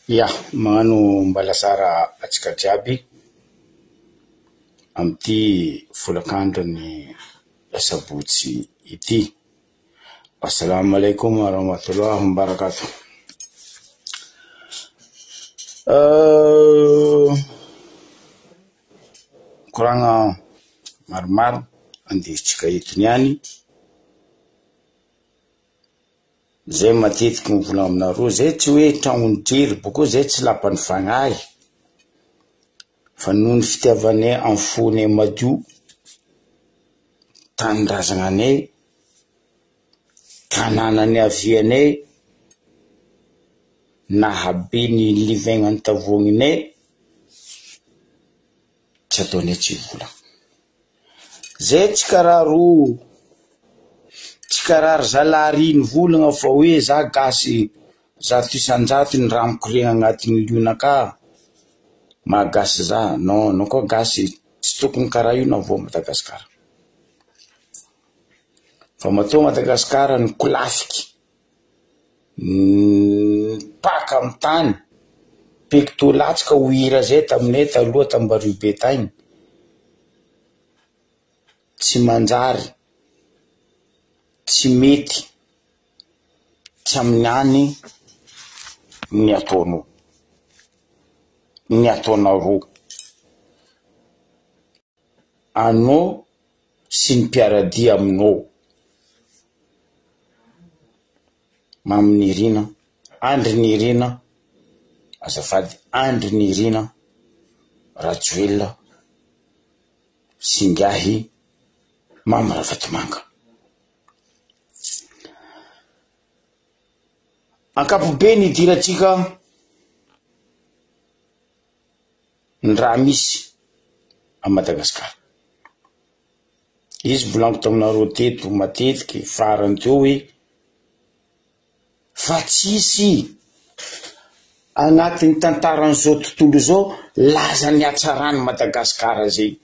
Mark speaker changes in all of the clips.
Speaker 1: Ya, magnano mbalasara antsika jiaby amin'ity folakandron'ny sabotsy ity. Assalamo alaikum warahmatullah wabarakatuh. Koragna maromaro andesintsika eto niany. Zay matetiky mivolagna aminareo, zay tsy hoe tragnon'ny jery bôkeo zay tsy lapan'ny fagnahy, fa noho ny fitiavanay amy fonay madio, tanindrazananay, tanàna niavianay, nahabe ny livaigna ny tavoagninay, tsy ataonay tsy hivolagna. Zay tsy karaha ro tsy karaha ry zalahy ry nivolagna fa hoe za gasy 100% ny raha mikoriagna agnatin'ny lionakà maha gasy za, non anao koa gasy tsy tokony karaha io navoa Madagasikara. Fa matoa Madagasikara nikolafiky Nipaka amin'ny tany, pecto latsaka ho hira zay taminay taloha tambario be tagny, tsy manjary, tsy mety, tsy amin'ny any ny ataonao, ny ataonareo, anao sy ny mpiara-dia aminao. Mamy Nirina, Andry Nirina, azafady Andry Nirina Rajoelina sy ingahy Mamy Ravatomanga. Ankapobeny idirantsika ny raha misy à Madagasikara. Izy volaniko taminareo teto matetiky farany teo hoe fa tsisy agnatin'ny tantaran'izao tontolo izao lazan'ny hatsaran'i Madagasikara zay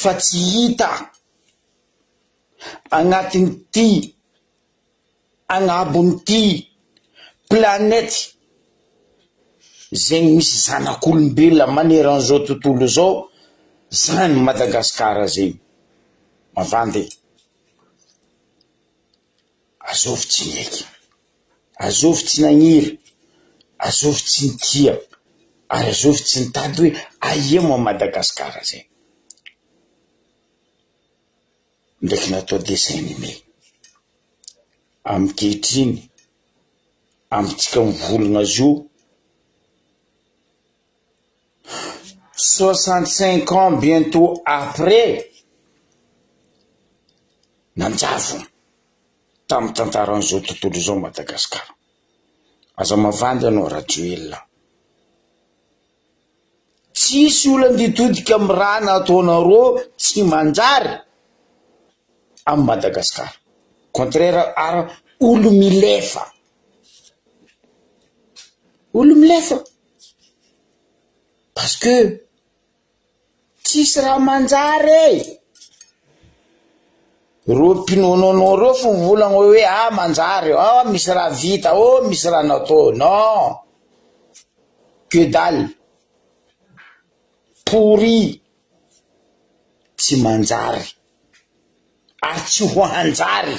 Speaker 1: fa tsy hita agnatin'ity agnabon'ity planète zegny misy zanak'olombelona maneran'izao tontolo izao zany Madagascar zegny, mavandy e! Azovy tsy niaiky, azovy tsy nagniry, azovy tsy nitia, ary azovy tsy nitady hoe aia moa Madagascar zegny. Ndraiky natao dessin animé. Ankehitriny, amintsika mivolagna azy io, 65 ans bientôt après, nanjavona tamin'ny tantaran'izao tontolo izao Madagasikara. Aza mavandy anao Rajoelina. Tsisy olona andeha hitodika am raha nataonareo tsy manjary am Madagascar. Contraire ara olo milefa. Olo milefa. Parce que tsisy raha manjary e! Reo mpinonono reo fo mivolagna hoe ah manjary, ah misy raha vita, oh misy raha natao. Non! Que dalle! Pourri! Tsy manjary ary tsy ho hanjary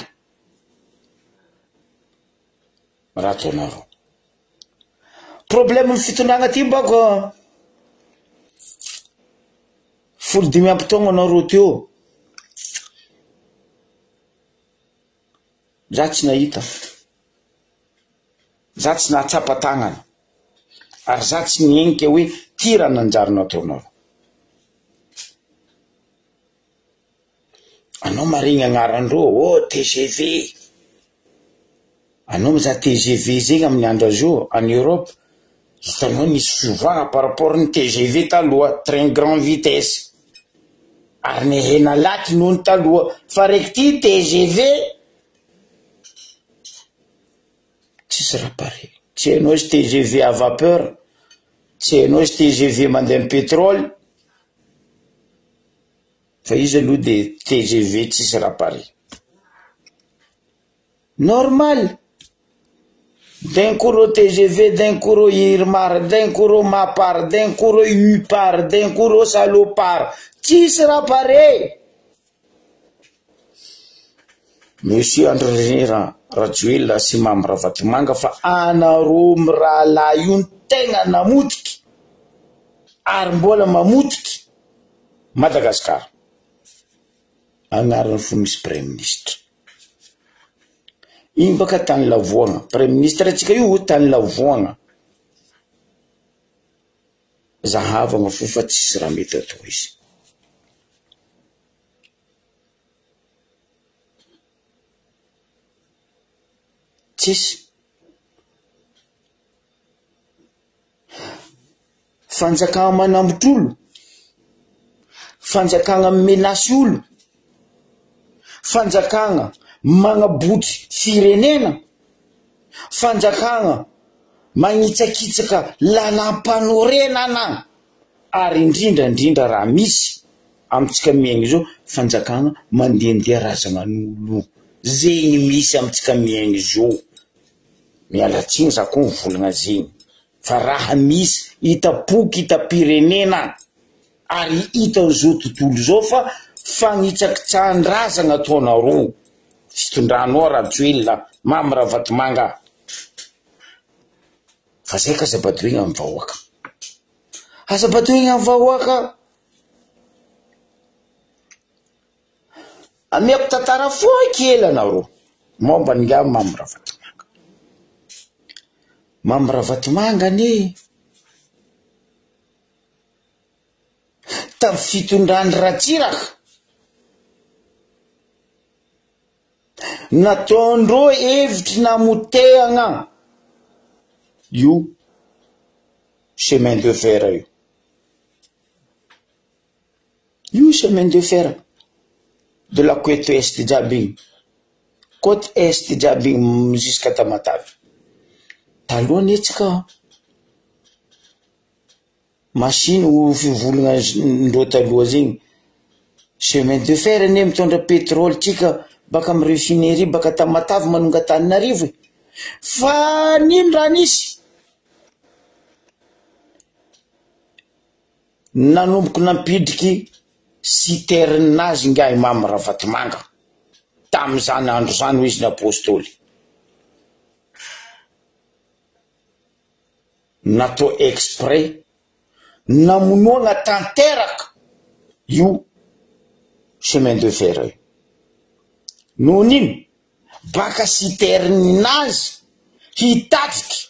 Speaker 1: raha ataonareo. Problème ny fitondragna ty bako 15 taogno anareo teo, za tsy nahita. Za tsy nahatsapa tagnana ary za tsy nihenika hoe ty raha nanjary nataonao. Anao maregny agnaran-dreo oh tgv, anao mizaha tgv zegny amin'ny andro azy io any Europe, hitanao nisy fiovana par rapport ny tgv taloha, train grand vitesse, ary nihena laky noho ny taloha, fa raiky ty tgv. Tsisy raha pareil. Tsy hainao izy tgv à vapeur, tsy hainao izy tgv mandeha am pétrole, fa izy aloha de tgv tsisy raha pareil. Normal! D'un coup reo tgv, d'un coup reo irmar, d'un coup reo mapar, d'un coup reo upar, d'un coup reo salopard. Tsisy raha pare! Monsieur Andry Rajoelina sy Mamy Ravatomanga fa anareo mirahalahy io no tegna namotiky ary mbola mamotiky Madagascar. Agnarany fo misy praiminisitra. Iny baka tany lavoagna, praiminisitra antsika io tany lavoagna. Zahavagna fo fa tsisy raha mety atao izy. Tsisy. Fanjakana manambotra olo, fanjakana mi-menace olo, fanjakana magnabotry firenena, fanjakana magnitsakitsaka lalam-panorenana ary indrindra indrindra raha misy amintsika miaigna izao fanjakana mandehandeha razanan'olo zegny misy amintsika miaigna izao. Miala tsiny za koa mivolagna zegny fa raha misy hitam-poko hitam-pirenena ary hitan'izao tontolo izao fa fagnitsakitsahan-drazagna ataonareo fitondranao Rajoelina Mamy Ravatomanga fa zay ka aza badoigna amin'ny vahoaka aza badoigna amin'ny vahoaka. Ameko tantara fohy kely anareo momba an'ingahy Mamy Ravatomanga. Mamy Ravatomanga anie tamin'ny fitondran'i Ratsiraka nataondreo hevitry namotehagna io chemin de fer io. Io chemin de fer de la côte est jiaby igny, côte est jiaby igny jusqu'à Tamatave. Taloha anie tsika machine ho fivolagna ndreo taloha zegny, chemin de fer anie mitondra pétrole tsika baka amy refinerie baka Tamatave manonga Antananarivo e, fa n'ino raha nisy? Nanomboka nampidriky citerne azy ingahy Mamy Ravatomanga tamin'izany andro izany hoy izy ny Apostoly. Natao exprès namonoana tanteraka io chemin de fer io. Noho ny ino? Baka citerne azy hitatriky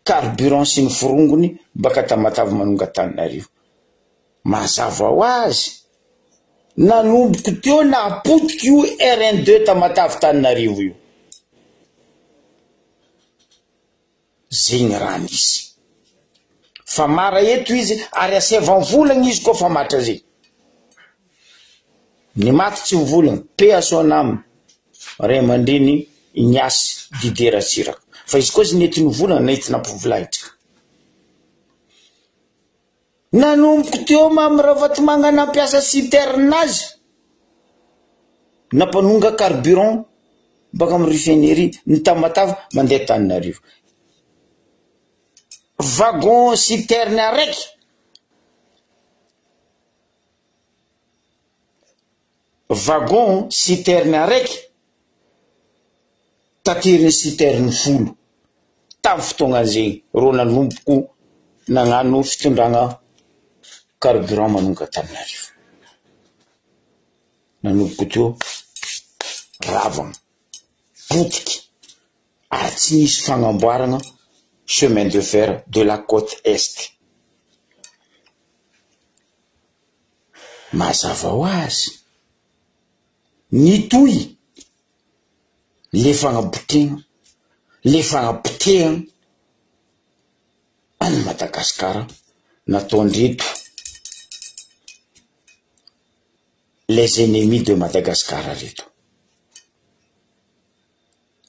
Speaker 1: Carburant sy ny forongony baka Tamatave manonga Antananarivo. Mazava ho azy, nanomboka teo nahapotika io RN deux Tamatave Tananarivo io. Zegny raha nisy. Fa mara eto izy ary asaivo mivolagna izy koa fa matra zegny. Ny maty tsy mivolagna, paix à son âme. Ray aman-dreny Ignace Didier Ratsiraka. Fa izy koa izy nety nivolagna nety nampivolahitra. Nanomboka teo Mamy Ravatomanga nampiasa citerne azy nampanonga carburant baka amin'ny refinerie ny Tamatave mandeha Antananarivo. Wagon citerne araiky Wagon citerne araiky taterin'ny citerne folo tamin'ny fotoagna zegny rô nanomboko nagnano fitondragna carburant manomboka Antananarivo. Nanomboko teo ravagna, potiky ary tsy nisy fagnamboaragna chemin de fer de la côte est. Mazava ho azy, nitohy le fagnapotehana le fagnapotehana an'i Madagasikara nataondreto les ennemis de Madagascar reto.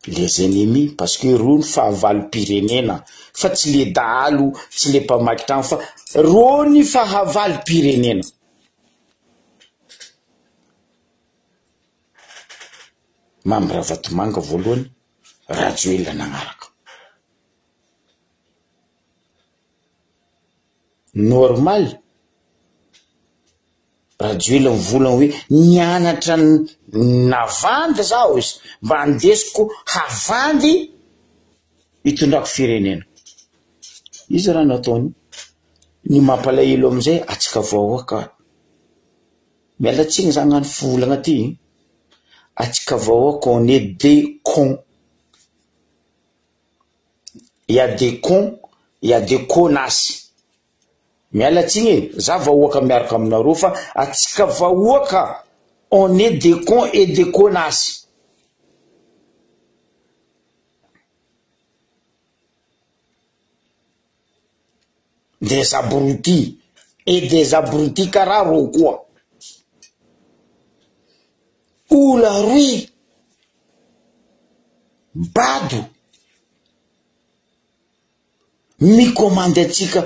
Speaker 1: Les ennemis parce que reo ny fahavalom-pirenena fa tsy le dahalo, tsy le mpamaky trano fa reo ny fahavalom-pirenena. Mamy Ravatomanga voalohany, Rajoelina nagnaraka. Normal, Rajoelina mivolagna hoe nianatra navandy zaho izy mba andesiko havandy hitondrako firenena. Iza raha nataony? Ny mampalahelo amizay atsika vahoaka, miala tsiny za agnano fivolagna ty, atsika vahoaka on est des cons. Il y a des cons, il y a des connasses. Miala tsiny e, za vahoaka miaraka aminareo fa atsika vahoaka on est des cons et des connasses. Des abrutis et des abrutis karaha reo koa. Olo aroy bado mi-commande antsika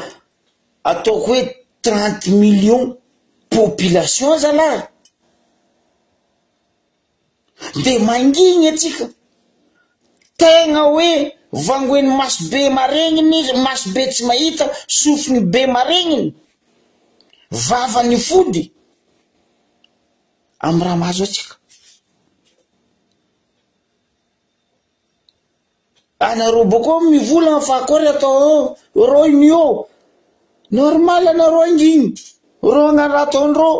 Speaker 1: ataoko hoe 30 millions population zalahy de mangigny atsika tegna hoe vangoen'ny maso be maregniny izy maso be tsy mahita sofiny be maregniny vavany fody amy raha mahazo atsika Anareo bôkô mivolagna fa akôry atao eo, rô ino io? Normal anareo angigny, rô agnano raha ataondrô.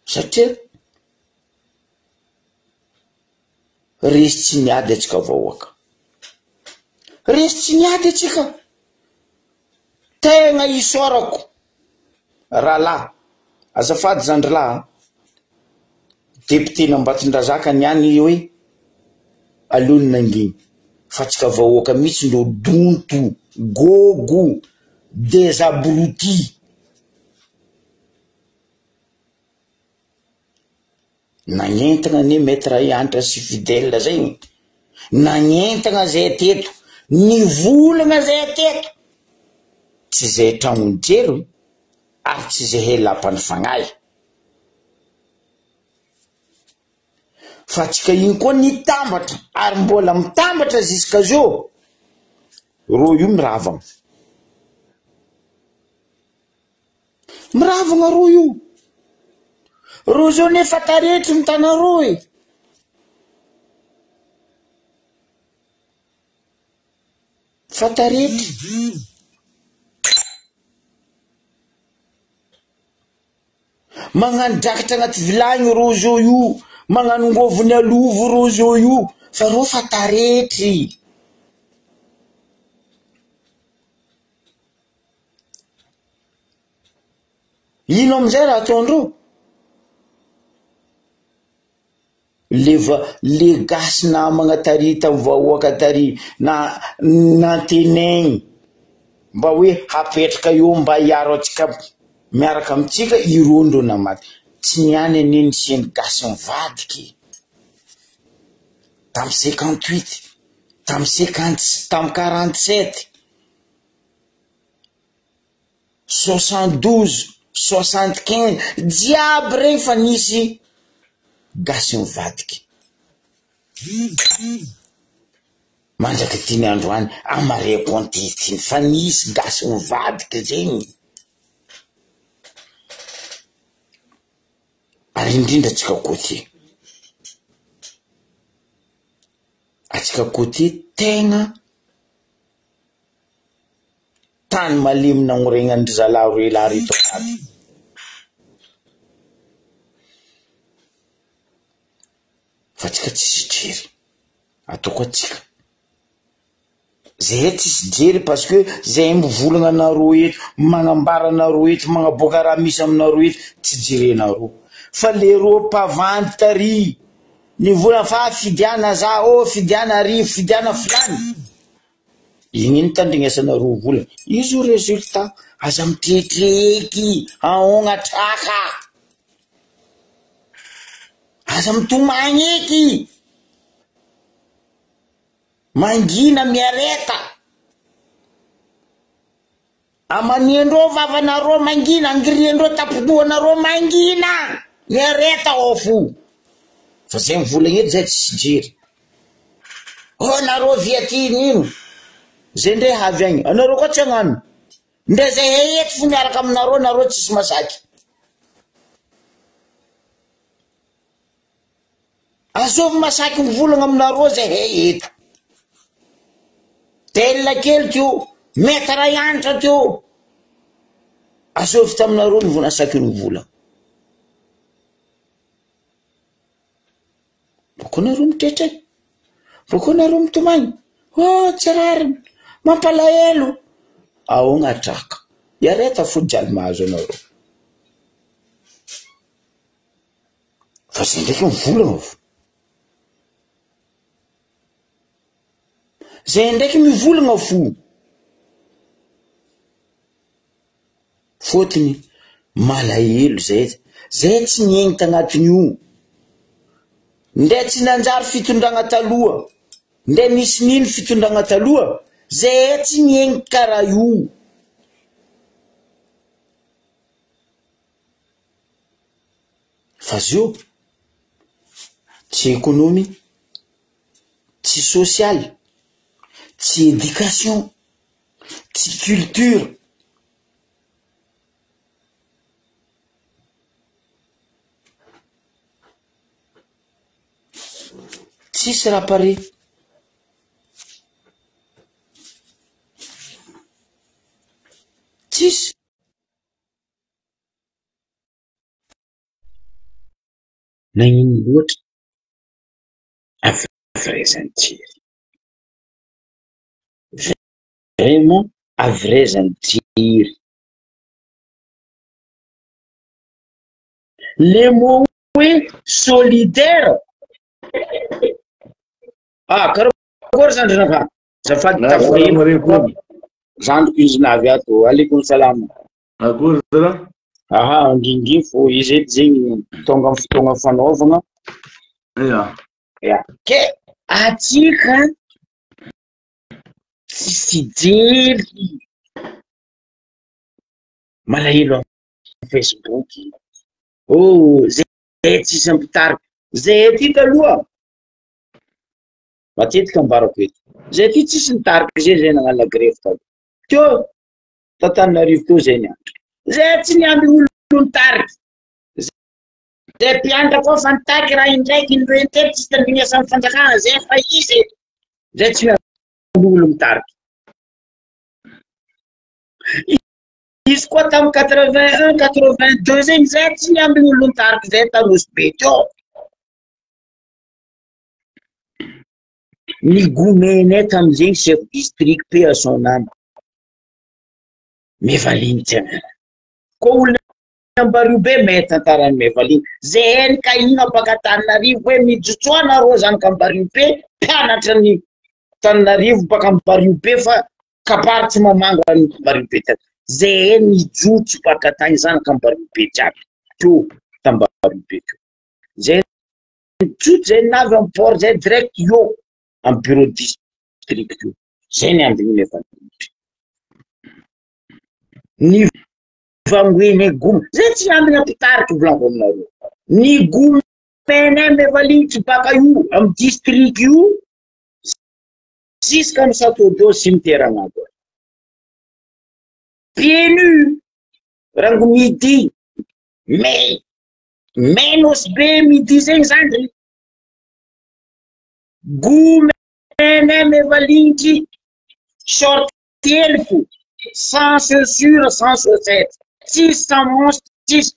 Speaker 1: Satria resy tsy niady antsika vahoaka, resy tsy niady antsika. Tegna isaorako rahalahy, azafady zandry lahy a, député-n'Ambatondrazaka niany hoe aleo ny nanginy fa tsika vahoaka mihitsy ndreo donto, gôgo, des abrutis. Nagnentagna anie Maître Hanitra sy Fidèle zegny, nagnentagna zay teto, nivolagna zay teto, tsy zay tragnon'i Jery ary tsy zahay lapan'ny fagnahy. Fa tsika iny koa nitambatra ary mbola mitambatra jusqu'à zao, rô io miravagna. Miravagna rô io. Rô zao nefa taretry mitana rô e. Fa taretry. Magnano drakatra agnaty vilagny rô zao io, magnano ngôviny alovo rô zao io, fa rô fa taretry. Ino amizay raha ataondreo? Le va le gasy namagna tary tam vahoaka tary na nantenaigny mba hoe hapetraka eo mba hiaro antsika miaraka amintsika ireo ndreo namaty. Tsy niany anie nisian'ny gasy nivadiky tam 58, tam 50, tam 47. 72, 75, jiaby regny fa nisy gasy nivadiky. Mandraky ty ny androany amareko ankehitriny fa nisy gasy nivadiky zegny. Ary indrindra antsika côtier. Antsika côtier tegna Tany malemy nagnoregnan-dry zalahy roe lahy reto agnaty. Fa tsika tsisy jery, ataoko atsika. Zahay tsisy jery parce que zahay mivolagna anareo eto, magnambara anareo eto, magnaboaka raha misy aminareo eto, tsy jerenareo. Fa leroa mpavandy tary, nivolagna fa fidiana za ô, fidiana arivo, fidiana filany. Igny no tandrignesanareo vola. Io zao résultat. Aza mitretreky ahogna traka. Aza mitomagny eky. Mangina miareta. Amaniandreo vavanareo mangina, angiriandreo tapodohanareo mangina! Miareta ao fo! Fa zay mivolagna eto zay tsisy jery. Oh nareo vy aty nino? Zay ndray havy agny, anareo koa tsy hagnano. Ndray zahay eto fo miaraka aminareo, nareo tsisy masaky. Azovy masaky mivolagna aminareo zahay eto. Tel kely teo, mètre iantra teo. Azovy taminareo ny vola saky ny vola. Boko nareo mitretra e. Boko nareo mitomagny. Oh, tsy rariny. Mampalahelo. Ahoagna traka. Iareta fo jaly mahazo anareo. Fa zay ndraiky mivolagna fo. Zay ndraiky mivolagna fo. Fôtony malahelo zay, zay tsy niaigny tagnatin'io. Ndray tsy nanjary fitondragna taloha, ndray nisy nino fitondragna taloha, zay tsy niaigny karaha io. Fa zio tsy économie, tsy sosialy, tsy éducation, tsy culture. Tsisy raha pare. Tsisy. Nagnino loatra avrezan'i Thierry? Vraiment avrezan'i Thierry. Le mot hoe solidaire. Ah, karakory zandrinaka? Azafady taforino. Zandriko izy navy ato. Alaikum salam.
Speaker 2: Akory zalahy.
Speaker 1: Aha, anginginy fô izy eto zegny tonga amin'ny fotoagna fanaovagna.
Speaker 2: Ya.
Speaker 1: Ya. Ke atsika tsisy jery malahelo amin'ny Facebook. Oh, zay tsisy ampitarika. Zay aty taloha matetika ambarako eto. Zay aty tsisy nitarika zay zay nagnano la grève taloha. Teo Tantananarivo teo zay niandry. Zay tsy niandry olo nitarika. Zay mpianatra koa fa nitaky raha indraiky indroa intelo tsy tandrignesan'ny fanjakana zay fa izy zay tsy miandry olo mitarika. Izy koa tamin'ny 81 82 zegny zay tsy niandry olo nitarika zay ta Nosy Be teo. Ny gomenay tamin'izegny chef district paix à son âme. Mevaligny tsy anarany. Koa olona Ambario be mahay tantaran'i Mevaligny. Zay ny kahina baka Antananarivo hoe mijotsoa nareo zanaka Ambario be mpianatra ny Antananarivo baka Ambario be fa kabary tsy mamango any Ambario be taty. Zay nijotso baka tany zanaka Ambario be jiaby teo tambario be teo. Zay nijotso zay navy am port zay direct eo am bureau district io. Zay ny andininy Mevaligny. Ny vangoenay goma. Zay tsy ambina mpitarika volaniko aminareo. Ny gomenay Mevaligny baka io amy district io jusqu'à amy château d'eau cimetière agnabo. Pieds nus rango midi may may Nosy Be midi zegny zandry. Gomenay Mevaligny short kely fo sans chaussure sans chaussette tsisy sans manche tsisy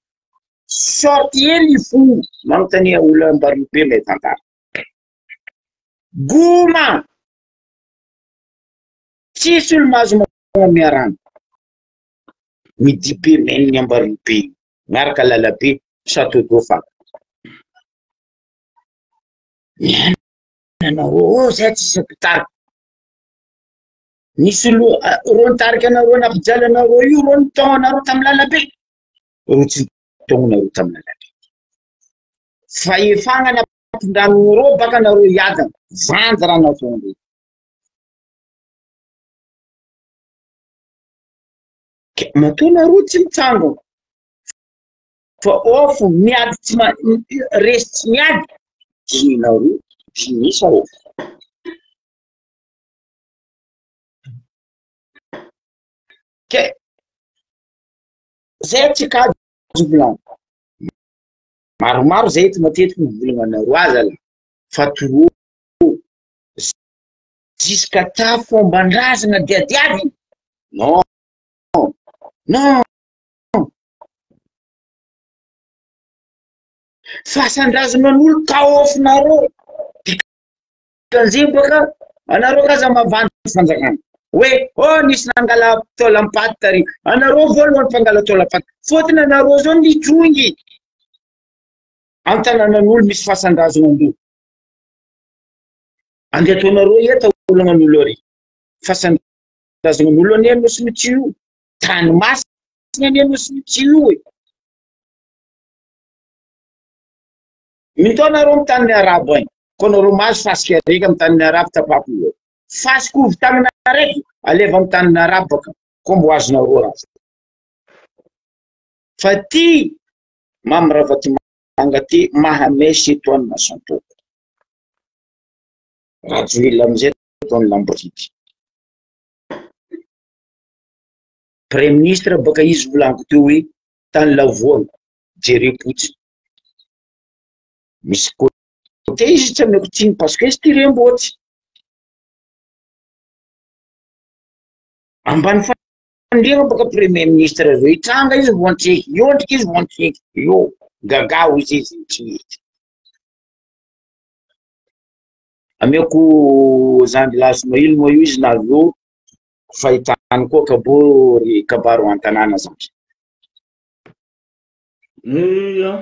Speaker 1: short hely fo manontania olona Ambario be ilay tantara goma tsisy olo mahazo magnamia rano midi be meniny Ambario be miaraka lalabe château d'eau fa mianana ô zay tsisy mpitarika Nisy olo reo nitarika anareo nampijaly anareo io reo nitaona anareo tamin'ny lalabe. Reo tsy nitaona anareo tamin'ny lalabe. Fahefana nampindramin'ireo baka anareo hiadana. Vandy raha nataondreo. matoa nareo tsy mitsangana fa ofo miady tsy ma resy tsy miady dininareo dinisa ofo. Ke zay tsy kajy volagno. Maromaro zay eto matetiky mivolagna anareo aza la fa trop jusqu'à ta fomban-drazana diadiavy non non fasan-drazanan'olo kaofinareo dikan'izay baka anareo k'aza mavandy fanjakana hoe oh nisy nangala taolam-paty tary anareo voalohany mpangala taolam-paty fôtony anareo zao nitrongy an-tanànan'olo misy fasan-drazanandreo andeha ataonareo eto olana-n'olo ary fasan-drazanan'olo anie Nosy Mitsio io tany masina anie Nosy Mitsio io e Mitoa nareo amin'ny tanin'ny arabo agny, koa nareo mahazo fasika araiky amin'ny tanin'ny arabo tapako io. Fasika ovy tagnana araiky aleva amin'ny tanin'ny arabo baka koa mbo azonareo raha zay. Fa ty Mamy Ravatomanga ty mahamay citoine nation-toko. Rajoelina amizay ataony lamboridy. Praiministre baka izy volaniko teo hoe tany lavoana, jereo-potsiny. Misy côté izy tsy ameko tsiny parce que izy tirem-botsy. Ambany fandriana baka premier ministre zao hitranga izy voantseky, hiondrika izy voantseky, io gaga hoy izy tsy hety. Ameko zandry lahy Somaily moa io izy na avy eo fahitany koa kabory kabaro an-tanàna zandry.
Speaker 2: Ia,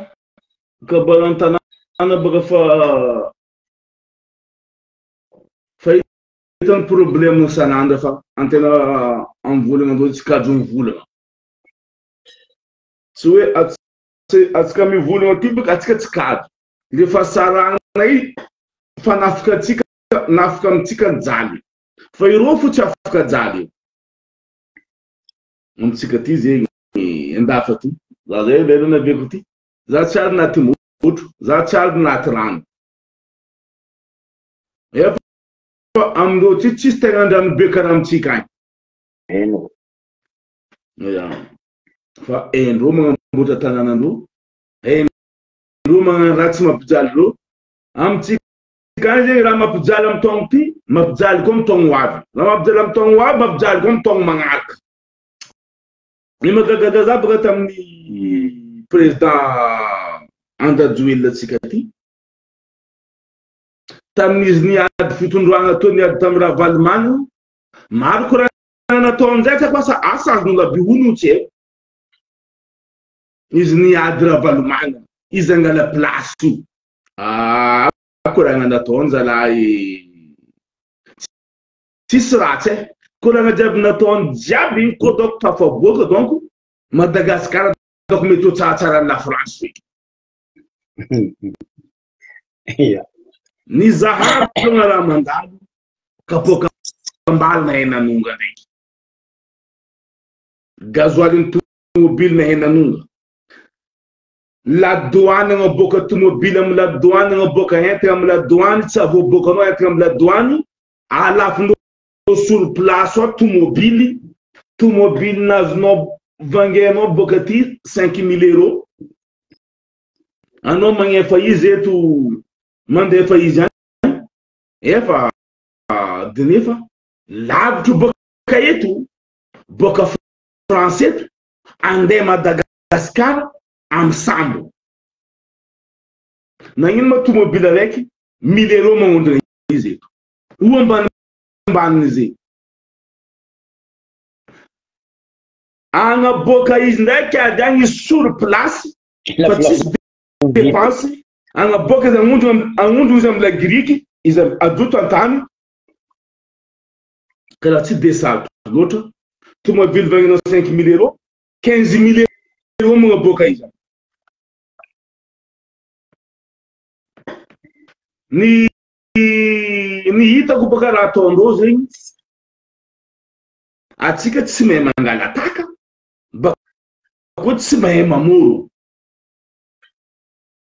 Speaker 2: kabaro an-tanàna baka fa fa hita ny problème isan'andro fa antena am-volana ndreo tsy kajy mivolana. Tsy hoe atsika mivolana ty baka atsika tsy kajy. Le fahasarahana i fa nafika antsika nafika amintsika ny jaly. Fa ireo fo tsy afaka jaly. Amintsika ty zegny andafy aty. Za zay lera naveko ty. Za tsy ary naty motro, za tsy ary naty rano. Efa amindreo ty tsisy tegna andrano be karaha amintsika agny.
Speaker 1: Eno.
Speaker 2: Ya. Fa haindreo magnamboatra tanànandreo, haindreo magnano raha tsy mampijaly reo. Amintsika agny zegny raha mampijaly amy taogno ty, mampijaly koa amy taogno ho avy. Raha mampijaly amy taogno ho avy, mampijaly koa amy taogno magnaraka. Ny mahagagaga za baka tamin'ny président Andry Rajoelina antsika ty, tamin'izy niady fitondrana teo niady tamin'ny Ravalomanana, maro koragna natao amin'izay tsy haiko asa asa azon'olo aby hono tsy haiko. Izy niady Ravalomanana, izy angala place io. Ah, koragna nataony zalahy. Tsisy ratsy e. Koragna jiaby nataony jiaby igny koa donc tafaboaka donc Madagascar donc mety ho tsaratsara la France feky.
Speaker 1: Ia.
Speaker 2: Ny zahavagna raha mandalo kapoaka ambaly nahay nanonga ndraiky. Gasoil ny tomobily nahay nanonga. La douane agnaboaka tomobily amy la douane agnaboaka entagna amy la douane tsy avoaboakanao entagna amy la douane Alafondreo sur place ao tomobily, tomobily nazonao vangainao boaka aty 5000 euros, anao magnefa izy eto mandefa izy any, efa dinefa lavitro boaka eto, boaka France eto, andeha Madagascar amy sambo. Nagnino ma tomobily araiky mille euros magnondrona izy eto. O ambanimbaniny ze. Agnaboaka izy ndraiky ady agny izy sur place fa tsisy dépense. Agnaboaka izy agnondrona agnondrona izy amy la giriky izy adoto an-tany karaha tsy de sarotro loatra. Tomobily vanginao 5000 euros, 15000 euros magnaboaka izy. Ny ny hitako baka raha ataondreo zegny, atsika tsy mahay mangalataka. koa tsy mahay mamoro.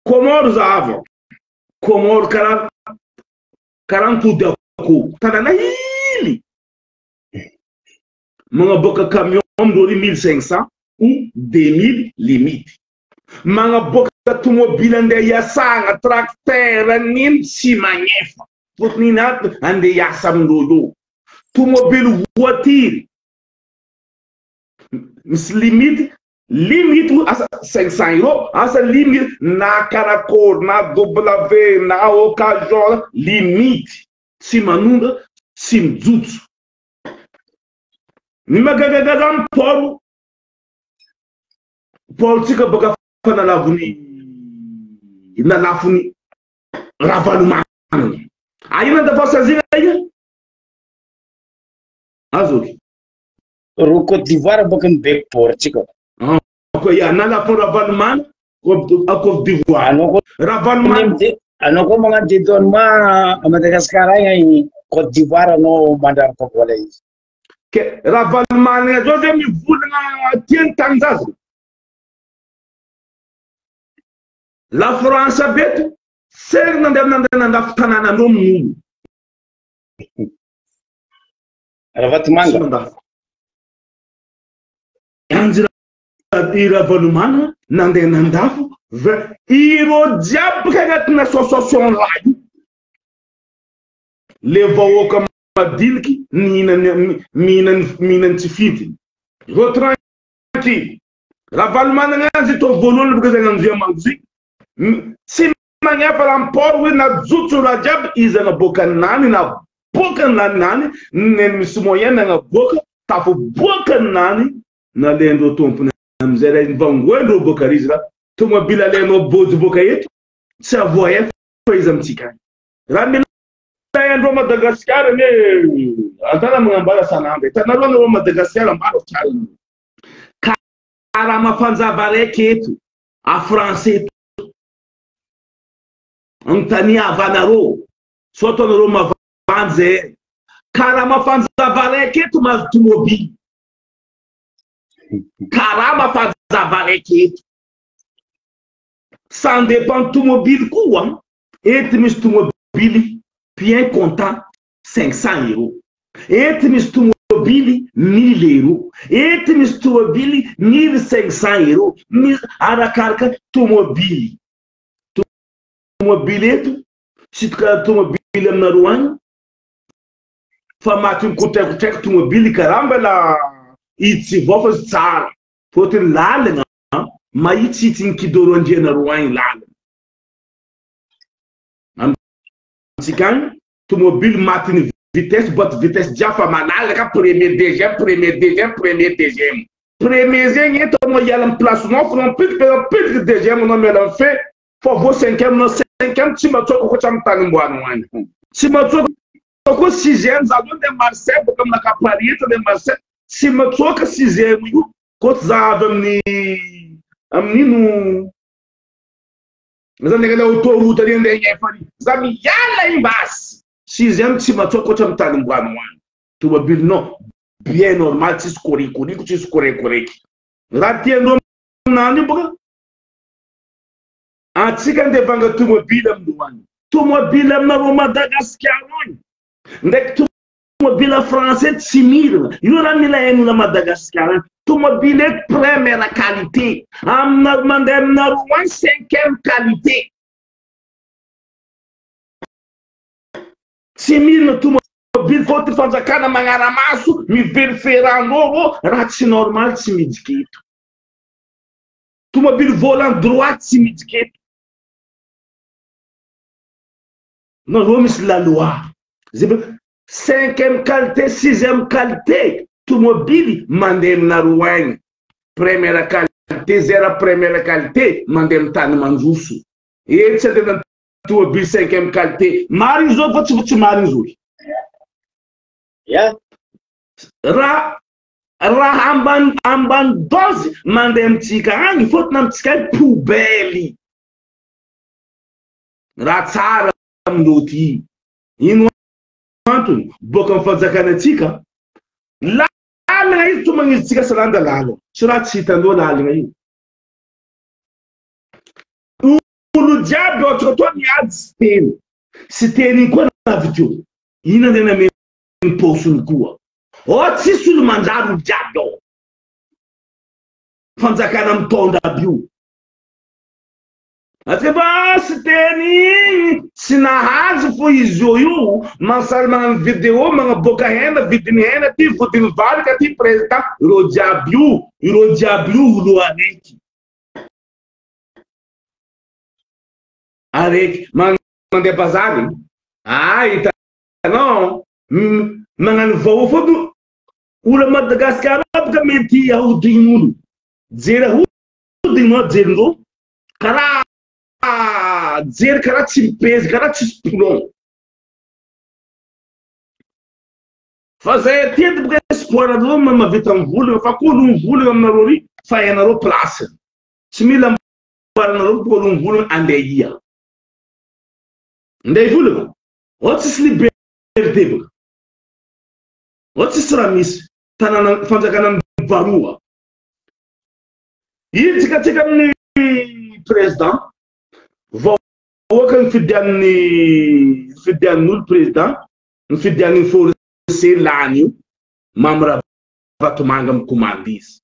Speaker 2: Comore zahava. Comore karaha karaha nitody akoho. Tanàna hely. Magnaboaka camion amindreo ry 1500 ou 2000 limite. Magnaboaka tomobile andeha hiasagna, tracteur nino tsy magnefa. Fôtony ino antony andeha hiasa amindreo io. Tomobile voiture misy limite, limite asa 500 euros, asa limite na karakôry na W na occasion limite tsy manonga tsy mijotso. Ny mahagagaga zany port port tsika baka fa nalavony nalafony Ravalomanana. Aina andafasazina ia? Azoky.
Speaker 1: Ro Côte d'Ivoire baka mibeko port tsika.
Speaker 2: Ah, ko ia nalafony Ravalomanana a Côte d'Ivoire.
Speaker 1: Anao koa
Speaker 2: Ravalomanana
Speaker 1: anao koa magnano dédouanement à Madagascar agny Côte d'Ivoire anao mandraraka vola izy.
Speaker 2: Ke Ravalomanana zao zay mivolagna tiany tanindrazana. La France beto sery nandeha nandeha nandafo tanànandreo amin'olo.
Speaker 1: Ravatomanga.
Speaker 2: Tsy mandafo. Anjy i Ravalomanana nandeha nandafo ireo jiaby baka agnatin'ny association raha io. Le vahoaka madiniky mihinany mihinany mihinany tsy fidiny. Ireo tranquille. Ravalomanana azy tô voalohany baka zay Andriamango zay. Tsy magnefa raha port hoe najotso raha jiaby izy agnaboaka nany na boaka nany nany neny misy moyen nagnaboaka tafaboaka nany nalaindreo tompony amizay raha nivangoendreo boaka ary izy raha tomobile alainao bôjy boaka eto tsy avoa fa izy amitsika any. Raha mila andreo Madagasikara anie antana magnambara sanandro hitanareo anareo Madagasikara ambara tsara karama fanjava araiky eto a français eto anontaniavanareo sao ataonareo mavandy zay karama fanjava araiky eto mahazo tomobily karama fanjava araiky eto ça dépend tomobily koa eto misy tomobily bien content 500 euros eto misy tomobily 1000 euros eto misy tomobily 1500 euros misy arakaraka tomobily tomobily eto tsy karaha tomobily aminareo agny fa maty mikotraikotraiky tomobily karaha mbala izy tsy vao fa izy tsara fôtony lalagna mahitsihitsy ny kidoro andrianareo agny lalagna amitsika agny tomobily matin'ny vitesse boîte vitesse jiaby fa malalaka premier deuxième premier deuxième premier deuxième premier zegny eto anao hiala amin'ny place-nao fa anao mipitiky anao mipitiky deuxième anao miala amin'ny fe fa vao cinquième anao cinquième tsy matsoaka koa tsy amin'ny tany omboanao agny tsy matsoaka koa sixième za zao andeha Marseille boaka aminakahy Paris eto andeha Marseille tsy matsoaka sixième io koa tsy za avy amin'ny amin'ino za andeha angala autoroute ary andeha hagnefa ary za miala imbasy sixième tsy matsoaka koa tsy amin'ny tany omboanao agny tomobilinao bien normal tsisy korikoriko tsisy korekoreky raha tiandreo aminany io boka antsika andeha vanga tomobily amindreo agny tomobily aminareo Madagasikara agny ndraiky tomobile français tsy mirina io raha mila hain'olo Madagasikara agny tomobily eto première qualité aminareo mandeha aminareo agny cinquième qualité tsy mirina tomobily fô ty fanjakana magnaramaso miverifie rano rô raha tsy normal tsy midiky eto tomobily volant droit tsy midiky eto nareo misy la loi zay cinquième qualité sixième qualité tomobily mandeha aminareo agny première qualité zay raha première qualité mandeha amy tany mandroso e tsy andeha tomobily cinquième qualité mariny zao fa tsy mariny zo
Speaker 1: Ya.
Speaker 2: Raha raha ambany ambany dose mandeha amitsika agny fôtony amitsika agny poubelle raha tsara amindreo ty ino antony boaka amy fanjakana atsika lalagna izy to magnizitsika saranda lalagna tsy raha tsy hitandreo lalagna io. Olo jiaby ohatra koa miady Siteny. Siteny iny koa navy teo. Iny andeha nameno paosiny koa. Oh tsisy olo manjary olo jiaby ao. Fanjakana mitondra aby io. Atsika fa Siteny igny tsy nahazo fo izy io io mansary magnano video magnaboaka hena vidiny hena ty vodiny vary ka ty président ireo jiaby io ireo jiaby io olo araiky araiky mandeha bazary ah hitanao magnano vao fô olo a Madagascar aby ka mety ahodign'olo jery ahodignao jerindreo karaha jery karaha tsy mipezy karaha tsisy boulon fa zay aty eto boka espoir anareo mahavita mivolagna fa koa olo mivolagna aminareo ry fa hainareo place tsy mila amboarinareo boka olo mivolagna andeha ia andeha hivolagna ao tsisy liberté boka ao tsisy raha misy tanàna fanjakana mibaroa Hiditra tsika amin'ny président vahoaka nifidian'ny nifidian'olo président nifidian'ny force lany io Mamy Ravatomanga mikomandy izy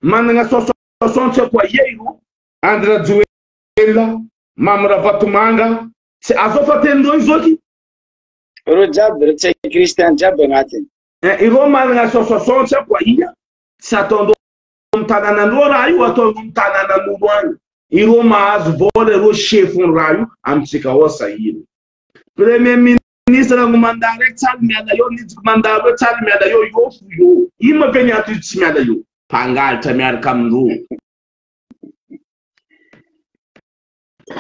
Speaker 2: managna association tsy haiko aia io Andry Rajoelina Mamy Ravatomanga tsy azao fa tenindreo io zoky
Speaker 1: Ireo jiaby, ireo tsy Christian jiaby agnatiny.
Speaker 2: Eh, ireo managna association tsy haiko aia tsy ataondreo amin'ny tanànandreo raha io ataondreo amin'ny tanànan'olo agny ireo mahazo vola ireo chef-ny raha io amintsika ao sahirana premier ministre ngo mandat raiky tsary miala eo nidiko mandat roe tsary miala eo io fo io ino ma ve ny antony izy tsy miala eo mpangalatra miaraka amindreo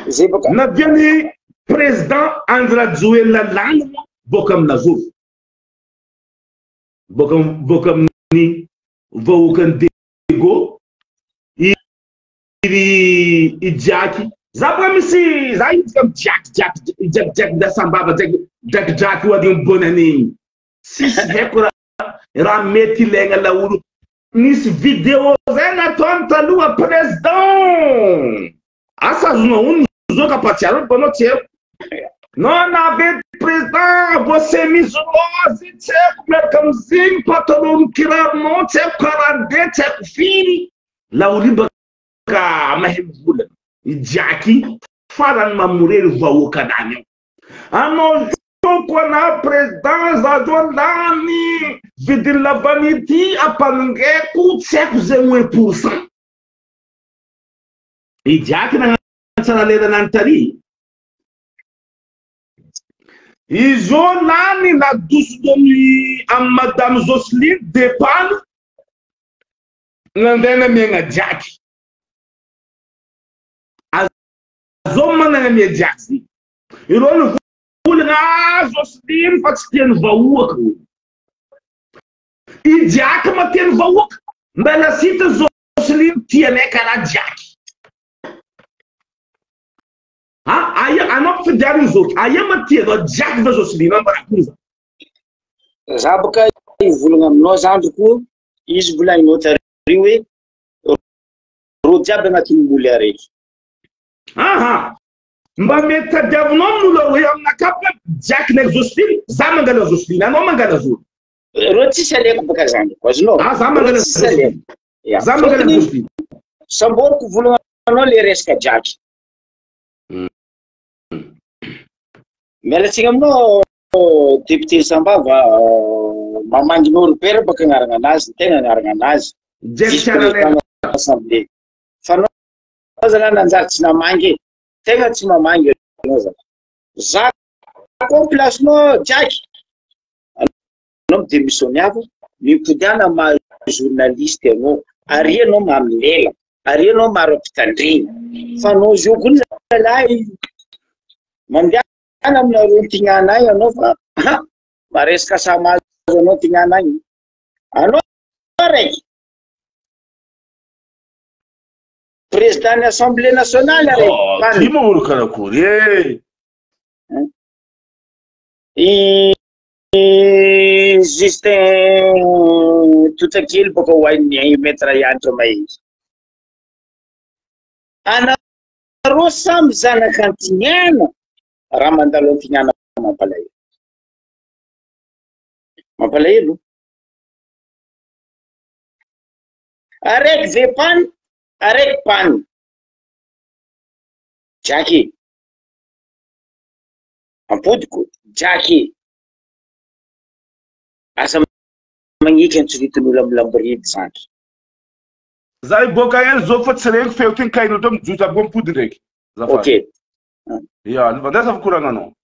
Speaker 1: Zay baka
Speaker 2: Navian'ny président Andry Rajoelina lany moa boaka amina zovy Boaka boaka amin'ny vahoakan'i Diego i i Jacky. Za boka misy za hiditra am Jacky Jacky i Jacky Jacky Ndasambava Jacky Jacky Jacky io ady bonne année igny. Tsisy haiko raha raha mety ilaigna laolo. Nisy vidéo zay nataony taloha président. Asa azonao onona zao ka mpatsiaro fa anao tsy haiko. Non navy président vao chemise rose tsy haiko miaraka amizegny pantalon kiraronao tsy haiko 42 tsy haiko firy. Laolo io baka mahay mivolagna. I Jacky farany mamorery vahoaka lany ao. Anao zao koa na président za zao lany vidin'ny lavanille ty ampanongaiko tsy haiko zegny 1%. I Jacky nagnatsara lerana any tary. Izy io lany nadoso amy amy madame Jocelyne depany nandeha namiagna Jacky. Azao manana mia Jacky zegny. Ireo nivolagna ah Jocelyne fa tsy tian'ny vahoaka. I Jacky ma tian'ny vahoaka. Mbela sita Jocelyne tianay karaha Jacky. Ah, aia anao mpifidianana zoky, aia ma tianao Jacky va Jocelyne ambarako za.
Speaker 1: Za boka hivolagna aminao zandriko, izy volagninao tary hoe rô jiaby agnatin'ny moly araiky.
Speaker 2: Aha, mba mety tadiavinao amin'olo hoe aminakahy boka Jacky ndraiky Jocelyne, za mangala Jocelyne, anao mangala zolo.
Speaker 1: Rô tsisy aleko boka zandriko, azonao?
Speaker 2: Ah, za mangala
Speaker 1: Tsisy aleko.
Speaker 2: Jocelyne.
Speaker 1: Ya.
Speaker 2: Za mangala
Speaker 1: Fôtony
Speaker 2: Jocelyne.
Speaker 1: samboriko volagnanao le resaka Jacky. Miala tsiny aminao député Sambava, Mamangy Norbert baka agnarana anazy, ny tegna agnarana anazy.
Speaker 2: Jacky
Speaker 1: Vice-président
Speaker 2: Tsaralera.
Speaker 1: assemblée. Fa anao zalahy nanjary tsy namangy e. Tegna tsy mamangy anao zalahy. Za koa place-nao Jacky. Anao midémissionné avy, mimpodiana maha journaliste anao. Ary anao mamy lela, ary anao maro ampitandreny. Fa anao zio koa zalahy mandehana aminareo tignana agny anao fa maresaka samazo anao tignana agny. Anao raiky président ny assemblée nationale raiky.
Speaker 2: Oh, ty moa olo karakory e.
Speaker 1: I Justin Totsakely bôka ho hain'ny maître Iantra Mahery. Anao. Arô samy zanak'Antiniana raha mandalo Antiniana mampalahelo. Mampalahelo. Araiky Vepan, araiky Pan. Jacky. Ampodiko, Jacky. Aza magneky antsoritin'olo amy lamboridy zandry.
Speaker 2: Za hiboaka hely zao fa tsy reniko feo ty ny kainao teo mijotso aby koa mipody ndraiky. Azafady.
Speaker 1: Ok.
Speaker 2: Ya, andrasa fikoragnanao.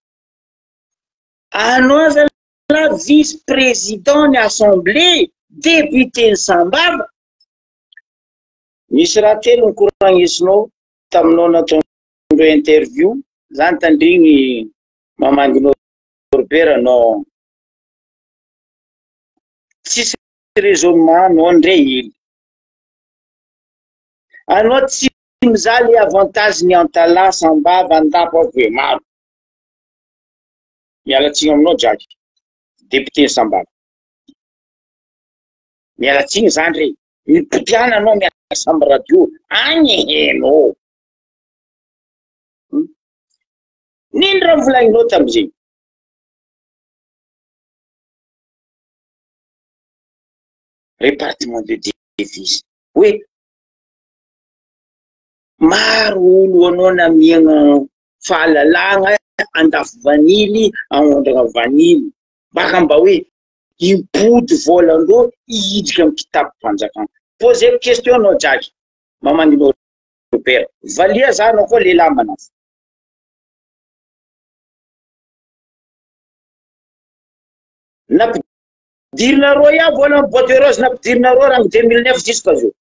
Speaker 1: Anao zalahy vice président ny assemblée, député ny Sambava. Misy raha telo nikoragnesinao taminao nataondreo interview, zany tandrigny mamangy Norbert anao. Tsisy raisonnement anao ndre ily. Anao tsy mizaha le avantage ny Antalaha, Sambava, Andapa, Vohemaro. Miala tsiny aminao Jacky, député ny Sambava. Miala tsiny zany re. Mipodiana anao miasa amin'ny radio agny heno. Nino raha novolagninao tamin'izay? Repartiment de devise hoe maro olo anao namiagna fahalalagna andafy vanily agnondragna vanily baka mba hoe himpody volan-dreo hihidriky amy kitapom-panjakana. Poseko question anao Jacky, mamangy Norbert, valia za anao koa lehilahy manafo. Nampidirinareo ihany vola amy bois de rose nampidirinareo rango 2009 jusqu'à zao.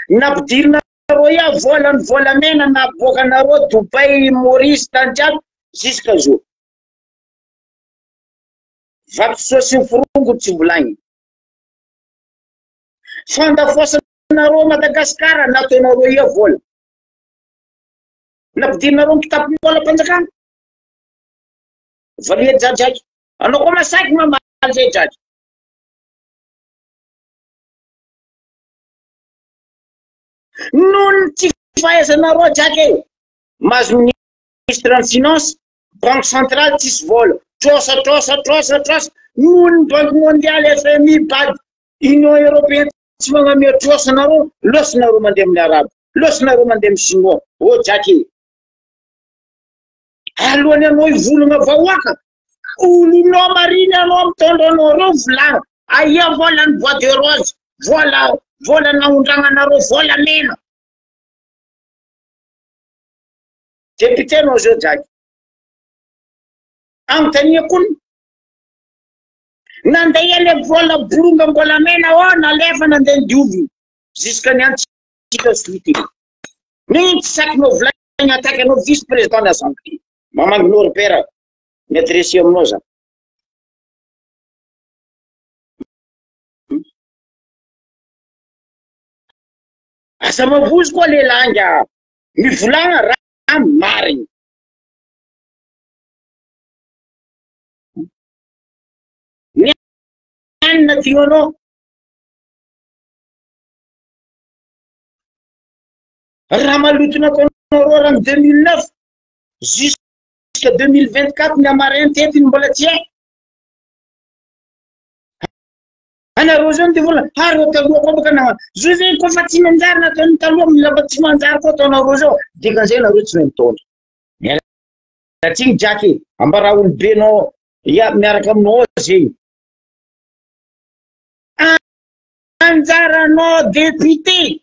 Speaker 1: Nampidirinareo ihany vola ny volamena naboakanareo Dubaï, Maurice, tany jiaby jusqu'à zao. Vatosoa sy ny forongony tsy mbola agny. Fandafoasanareo Madagascar nataonareo ia vola. Nampidirinareo ny kitapom-bolam-panjakana. Valia jajaky. Anao koa masaky mamaly zay jaky. Noho ny tsy fahaizanareo jaky e. Mahazo ministre ny finance, banque centrale tsisy vola. Trosa, trosa, trosa, trosa. Noho ny banque mondiale, FMI, BAD, Union européenne tsy magnamia trosa anareo, lôsinareo mandeha amin'ny arabo, lôsinareo mandeha amin'ny chinois. Oh jaky e. Alohan'ny anao hivolagna vahoaka, olonao mariny anao mitondra anao reo volagna, aia vola ny bois de rose, vola vola naondragnanareo vola mena. Député anao zao Jacky. Anontania kony. Nandeha le vola bolongam-bolamena oh nalefa nandeha nidiovina jusqu'à ny antsika suite. Mihitsy tsy sakinao volagny attaque anao vice président ny assemblée. Mamangy Norbert mi adresse aminao za. Aza mavozo koa lehilahy nga. Mivolagna raha marigny. Ny anina tianao. Raha maloto nataonareo raha ny 2009 jusqu'à 2024 ny amarin tetiny mbola tsy hay. Anareo zao ny devola, ha reo taloha koa baka na zo zegny koa fa tsy manjary nataon'ny taloha mila mba tsy manjary koa ataonareo zao, dikan'izay nareo tsy mahay mitondra. Miala tsiny Jacky, ambara olobenao ya miaraka aminao ao zegny. Anjaranao député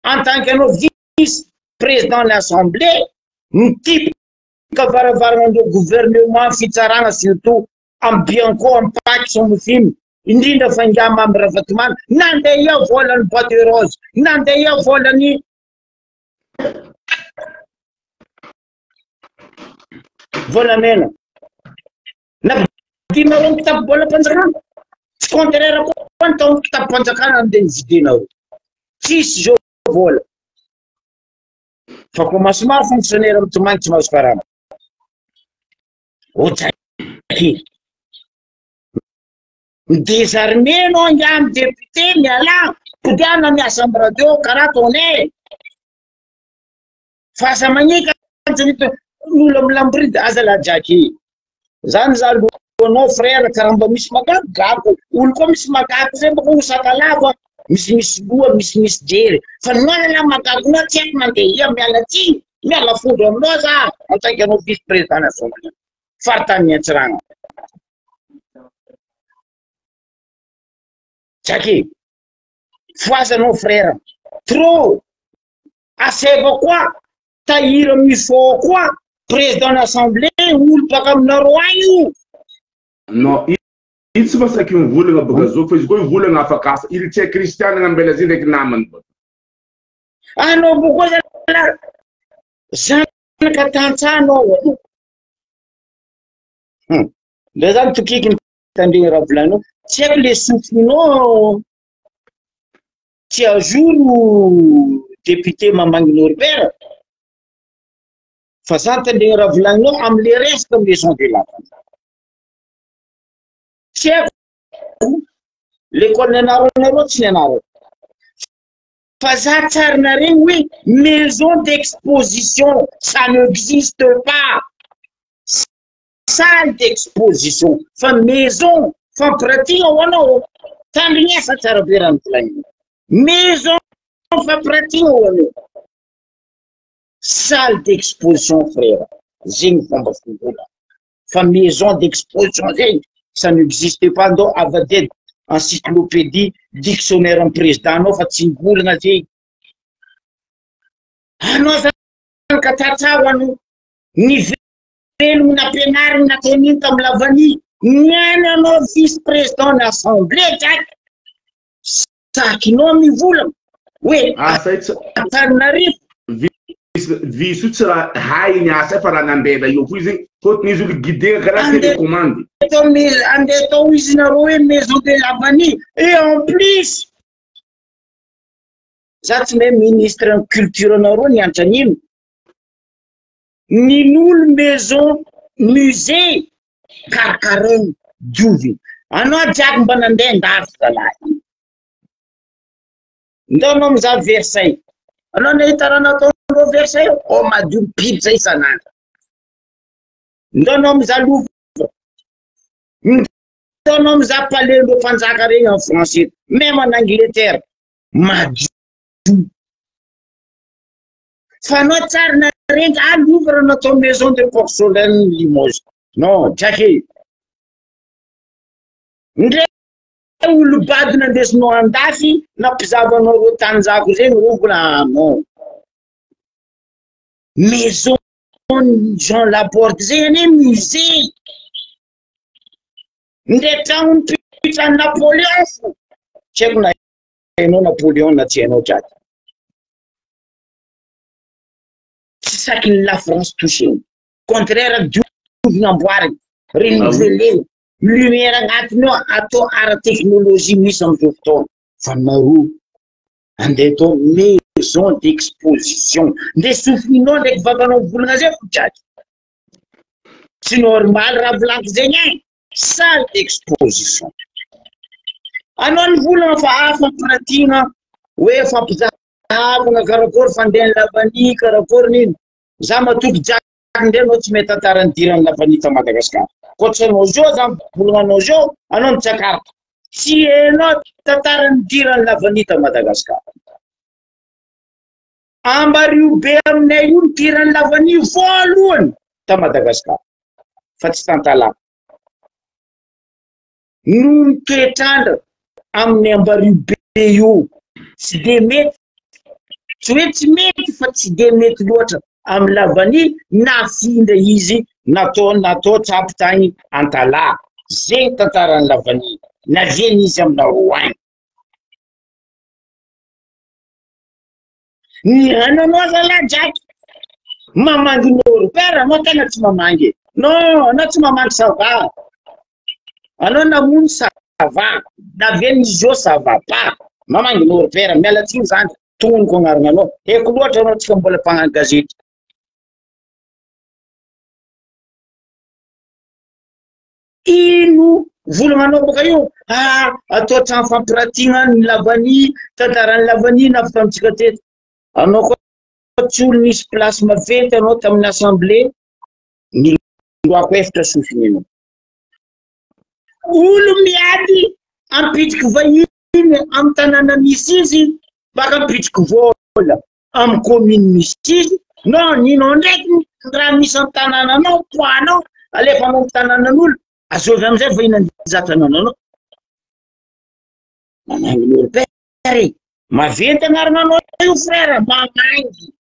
Speaker 1: en tant que anao vice président ny assemblée mitipika varavarana an'ireo gouvernement fitsarana surtout am bianco am paky somofimy indrindra fa ingahy Mamy Ravatomanga nandeha ia vola ny bois de rose nandeha ia vola ny volamena Nampidinareo ny kitapo-bolam-panjakana. Tsy contraire koa ny tao amin'ny kitapo-panjakana no dia nividinareo. Tsisy zao vola. Fa commence maro fonctionnaire mitomany tsy mahazo karama. Ohatran'ny mi-désarmer anao angaha ny député mialà, podiana miasa amin'ny radio karaha ataonay. Fa aza magneky olo amy lamborida aza la Jacky. Zany za alohanao frère ka raha mba misy magagogako, olo koa misy magago zay baka ho sakalava, misimisy loha, misimisy jery. Fa ny anah la magagonao tsy haiko mandeha ia, miala tsiny, miala fondro aminao za en tant que anao vice président national faritany Antsiranana. Jacky, fohazanao frère, trop, asaivo koa tahiry amin'ny fo koa président n'assemblée olo baka aminareo agny io.
Speaker 2: Non, io tsy masaky mivolagna baka zao fa izy koa mivolagna afaka asa. Il tient Christian agnambela zay ndraiky namany baka.
Speaker 1: Anao bokoa zalahy zanaka tantsaha anao aloha. Hum. Ndray zany tokiky mitandregny raha volaninao. Tsy haiko le sofinao tsy à jour député Mamangy Norbert fa za mitandregny raha volaninao amy le resaka maison de la Tsy haiko l'école nianaranareo tsy nianarako fa za tsary naregny hoe maison d'exposition ça n'existe pas salle d'exposition fa maison fampiratiana ho anao tandrignesa tsara be raha nivolaninao maison fampiratiana ho anao salle d'exposition frère zegny fomba fombola fa maison d'exposition zegny ça n'existe pas ndao avadedy encyclopédie dictionnaire amy président anao fa tsy mivolagna zegny anao zany ka tsatsao anao ny velogno nampianariny nataon'iny tamy lavany niany anao vice président ny assemblée draky sakinao mivolagna hoe
Speaker 2: Asa io tsy
Speaker 1: Antananarivo
Speaker 2: vice io tsy raha hainy asa fa raha nambela io fo izy fôtony izy olo guidé karaha télécommande.
Speaker 1: Andeha atao izy nareo hoe maison de la vanille et en plus za tsy mahay ministre ny culture anareo nianatra an'ino nin'olo maison musée karakarainy diovy anao jiaby mba nandeha ndafy zalahy ndao anao mizaha Versailles anao nahita raha nataondreo Versailles ao madio mipiditra isan'andro ndao anao mizaha Louvre ndao anao mizaha palais ndreo mpanjaka regny en France eto même en Angleterre madio fa anao tsary narengy ah Louvre natao maison de porcelaine Limoges non Jacky ndre olo bady nandesinao andafy nampizavanao reo tanjako zegny reo mbola non maison Jean Laborde zegny anie musée ndre tragno nipitrany Napoléon fo tsy haiko na hainao Napoléon na tsy hainao jiaby tsy saky ny la France touché contraire diovina amboariny renouvelena lumière agnatiny ao atao ara technologie misy amizao fotoana fa nareo andeha atao maison d'exposition nde sofininao ndraiky vavanao mivolagna zay fo jiaby tsy normal raha volaniko zegny e salle d'exposition anao nivolagna fa fampiratiana hoe fampizahavana karakory fandehan'ny lavany karakory nino za matoky jiaby ndray anao tsy mety tantara nidiran'ny lavany ta Madagasikara koa tsy anao zao za mivolagna anao zao anao mitsakaritra tsy hainao tantara nidiran'ny lavany ta Madagasikara Ambario be aminay io nidiran'ny lavany voalohany ta Madagasikara fa tsy tantala noho ny toetrandra amin'ny ambario be io tsy de mety tsy hoe tsy mety fa tsy de mety loatra amin'ny lavany nafindra izy natao natao tsapy tagny Antala zegny tantaran'ny lavany naviany izy aminareo agny ny ananao zalahy Jacky mamangy Norbert anao tegna tsy mamangy non anao tsy mamangy ça va anao namono ça va naviany izy io ça va pas mamangy Norbert miala tsiny zany tognoniko agnarana anao haiko loatra anao tsika mbola mpagnano gazety ino volagnanao baka io ah atao trano fampiratiana ny lavany tantaran'ny lavany navy tamitsika teto anao koa. tsy olo nisy place maventy anao tamin'ny assemblée, niloako efitra sofiny anao. Olo miady ampitriky vahiny amin'ny tanàna misy izy, baka ampitriky vola amin'ny commune misy izy, non ninao ndraiky raha misy amin'ny tanànanao, poids-nao, alefanao amin'ny tanànan'olo, azovy amizay vahiny andeha tanànanao. Manangy Norbert e! Maventy agnarananao io frère, manangy.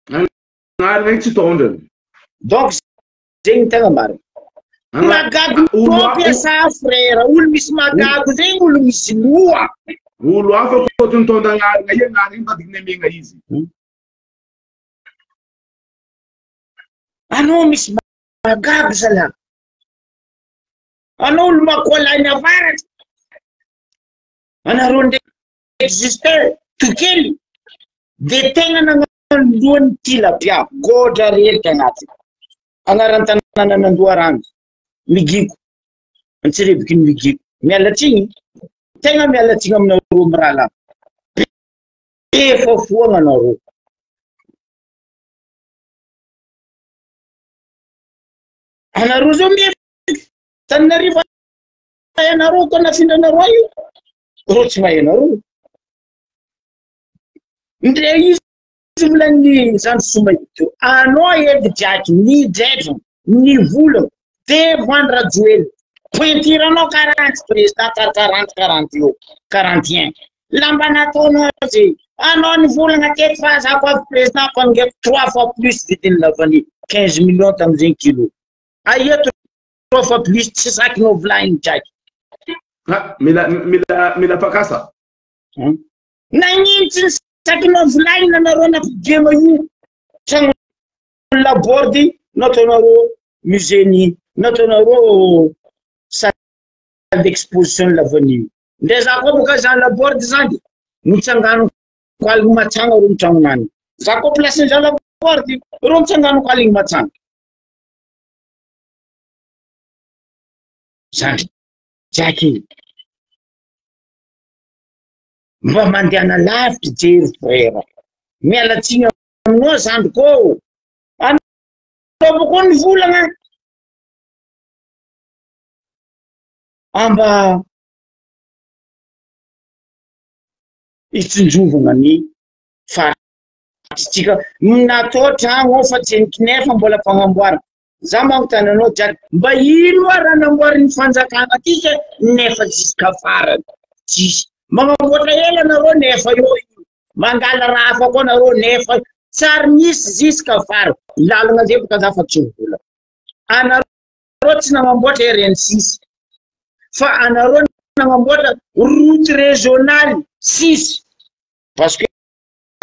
Speaker 2: Agnarana io tsy tondrany.
Speaker 1: Donc zegny ny tegna marina. Magago mampiasa frère, olo misy magago zegny olo misy loha.
Speaker 2: Olo hafa koa tsy mitondra agnarana io, agnarana io mivadiky nemegna izy.
Speaker 1: Anao misy magago zalahy. Anao olo makoalahy ny avaratra. Anareo ndraiky Justin tokely de tegna nagnano lohan'ny tilapia godra rerika agnatiny. Agnaran-tanànan'Andoharano, Migiko, Antsirebiky ny Migiko. Miala tsiny, tegna miala tsiny aminareo mirahalahy. Be fafoagna anareo. Anareo zao mihevitra Tananarivo hainareo koa nafindranareo ahy io, reo tsy mahay anareo. Ndre izy volan'ny zandry Somaito, anao edy jiaky nidredra ny vola devant Rajoelina, pointure anao quarante président quarante quarante eo, quarante un. Lamba nataonao zay, anao nivolagna teto fa za koa avy président ampanongeko trois fois plus vidin'ny la vanille, 15 millions tamizegny kilo. Aia trois fois plus tsy sakinao volagniny jiaky.
Speaker 2: Ah, mila mila mila mpakasa.
Speaker 1: Nagnino tsy nisakinao volagnina anareo nampidema io tragno labordy nataonareo musée ny nataonareo salle d'exposition la vanille. Ndre za koa boka za labordy zany mitsanganako aligny matsagna ro mitragnonany. Za koa place za labordy ro mitsanganako aligny matsagna. Zandry Jacky mba mandehana lavitra jery frère. Miala tsiny aminao zandriko ô. Anao koa ny volagna. Amba itsinjovagna ny faritsika. Natao tragno ao fa tsy nikinefa mbola fagnamboarana. Za magnontany anao Jack, mba ino oa raha namboarin'ny fanjakana aty ke nefa jusqu'à farany tsisy. Magnamboatra ela nareo nefa eo io. Mangala raha hafa koa nareo nefa tsary nisy jusqu'à farany. Lalagna zay boka za fa tsy vola. Anareo tsy nagnamboatra RN6 fa anareo nagnamboatra route régionale 6 parce que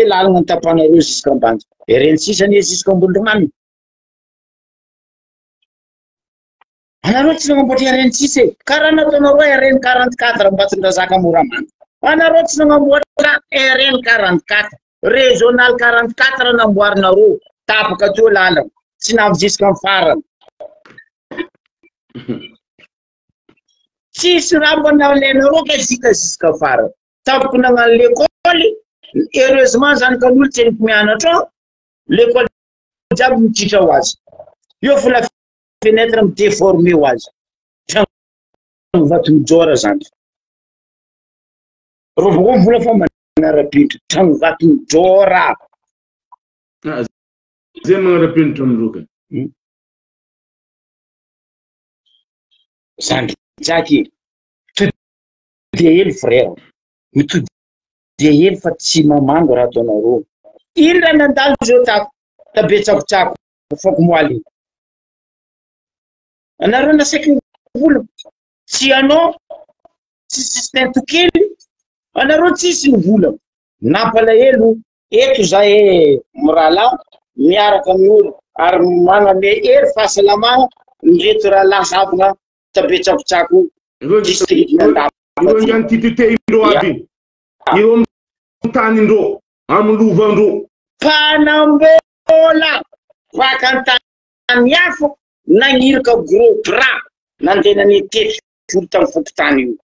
Speaker 1: lalagna nitapanareo jusqu'à Ambanja. RN6 anie jusqu'à Ambondromamy. Anareo tsy nagnamboatra RN6 e. Karaha nataonareo RN 44 Ambatondrazaka Moramanga. Anareo tsy nagnamboatra RN 44. Régional 44 namboarinareo. Tapaka teo lalana. Tsy navy jusqu'à farany. Tsisy raha mba nalainareo ka vita jusqu'à farany. Tapaka nagnano l'école. Heureusement zany ka olo tsy henoko mianatra ao. L'école jiaby mitritra ho azy. Eo fo la fenêtre mi-déformer ho azy. Trano vato mijora zany. Reo vao vola fa manara-penitra. Trano vato mijora.
Speaker 2: Ah, zay manara-penitra amindreo ka.
Speaker 1: Zandry Jacky, mitodia hely frère. Mitodia hely fa tsy mamango raha ataonareo. Ino raha nandalo zao tato tabe tsakotsako fako moaly. Anareo nasaiko vola. Tsy anao, tsy système tokely, anareo tsisy ny vola. Nampalahelo eto zay e mirahalahy miaraka amin'ny olo ary maname hery fahasalamana ndreto rahalahy zavona tabe tsakotsako district Andapa.
Speaker 2: Ireo ingany titite indreo aby. Ireo amin'ny tany indreo, amin'ny lovandreo.
Speaker 1: Mpanambola baka an-tany hafa nagnirika gros bras nandeha nanetety volo tamin'ny fokontany io.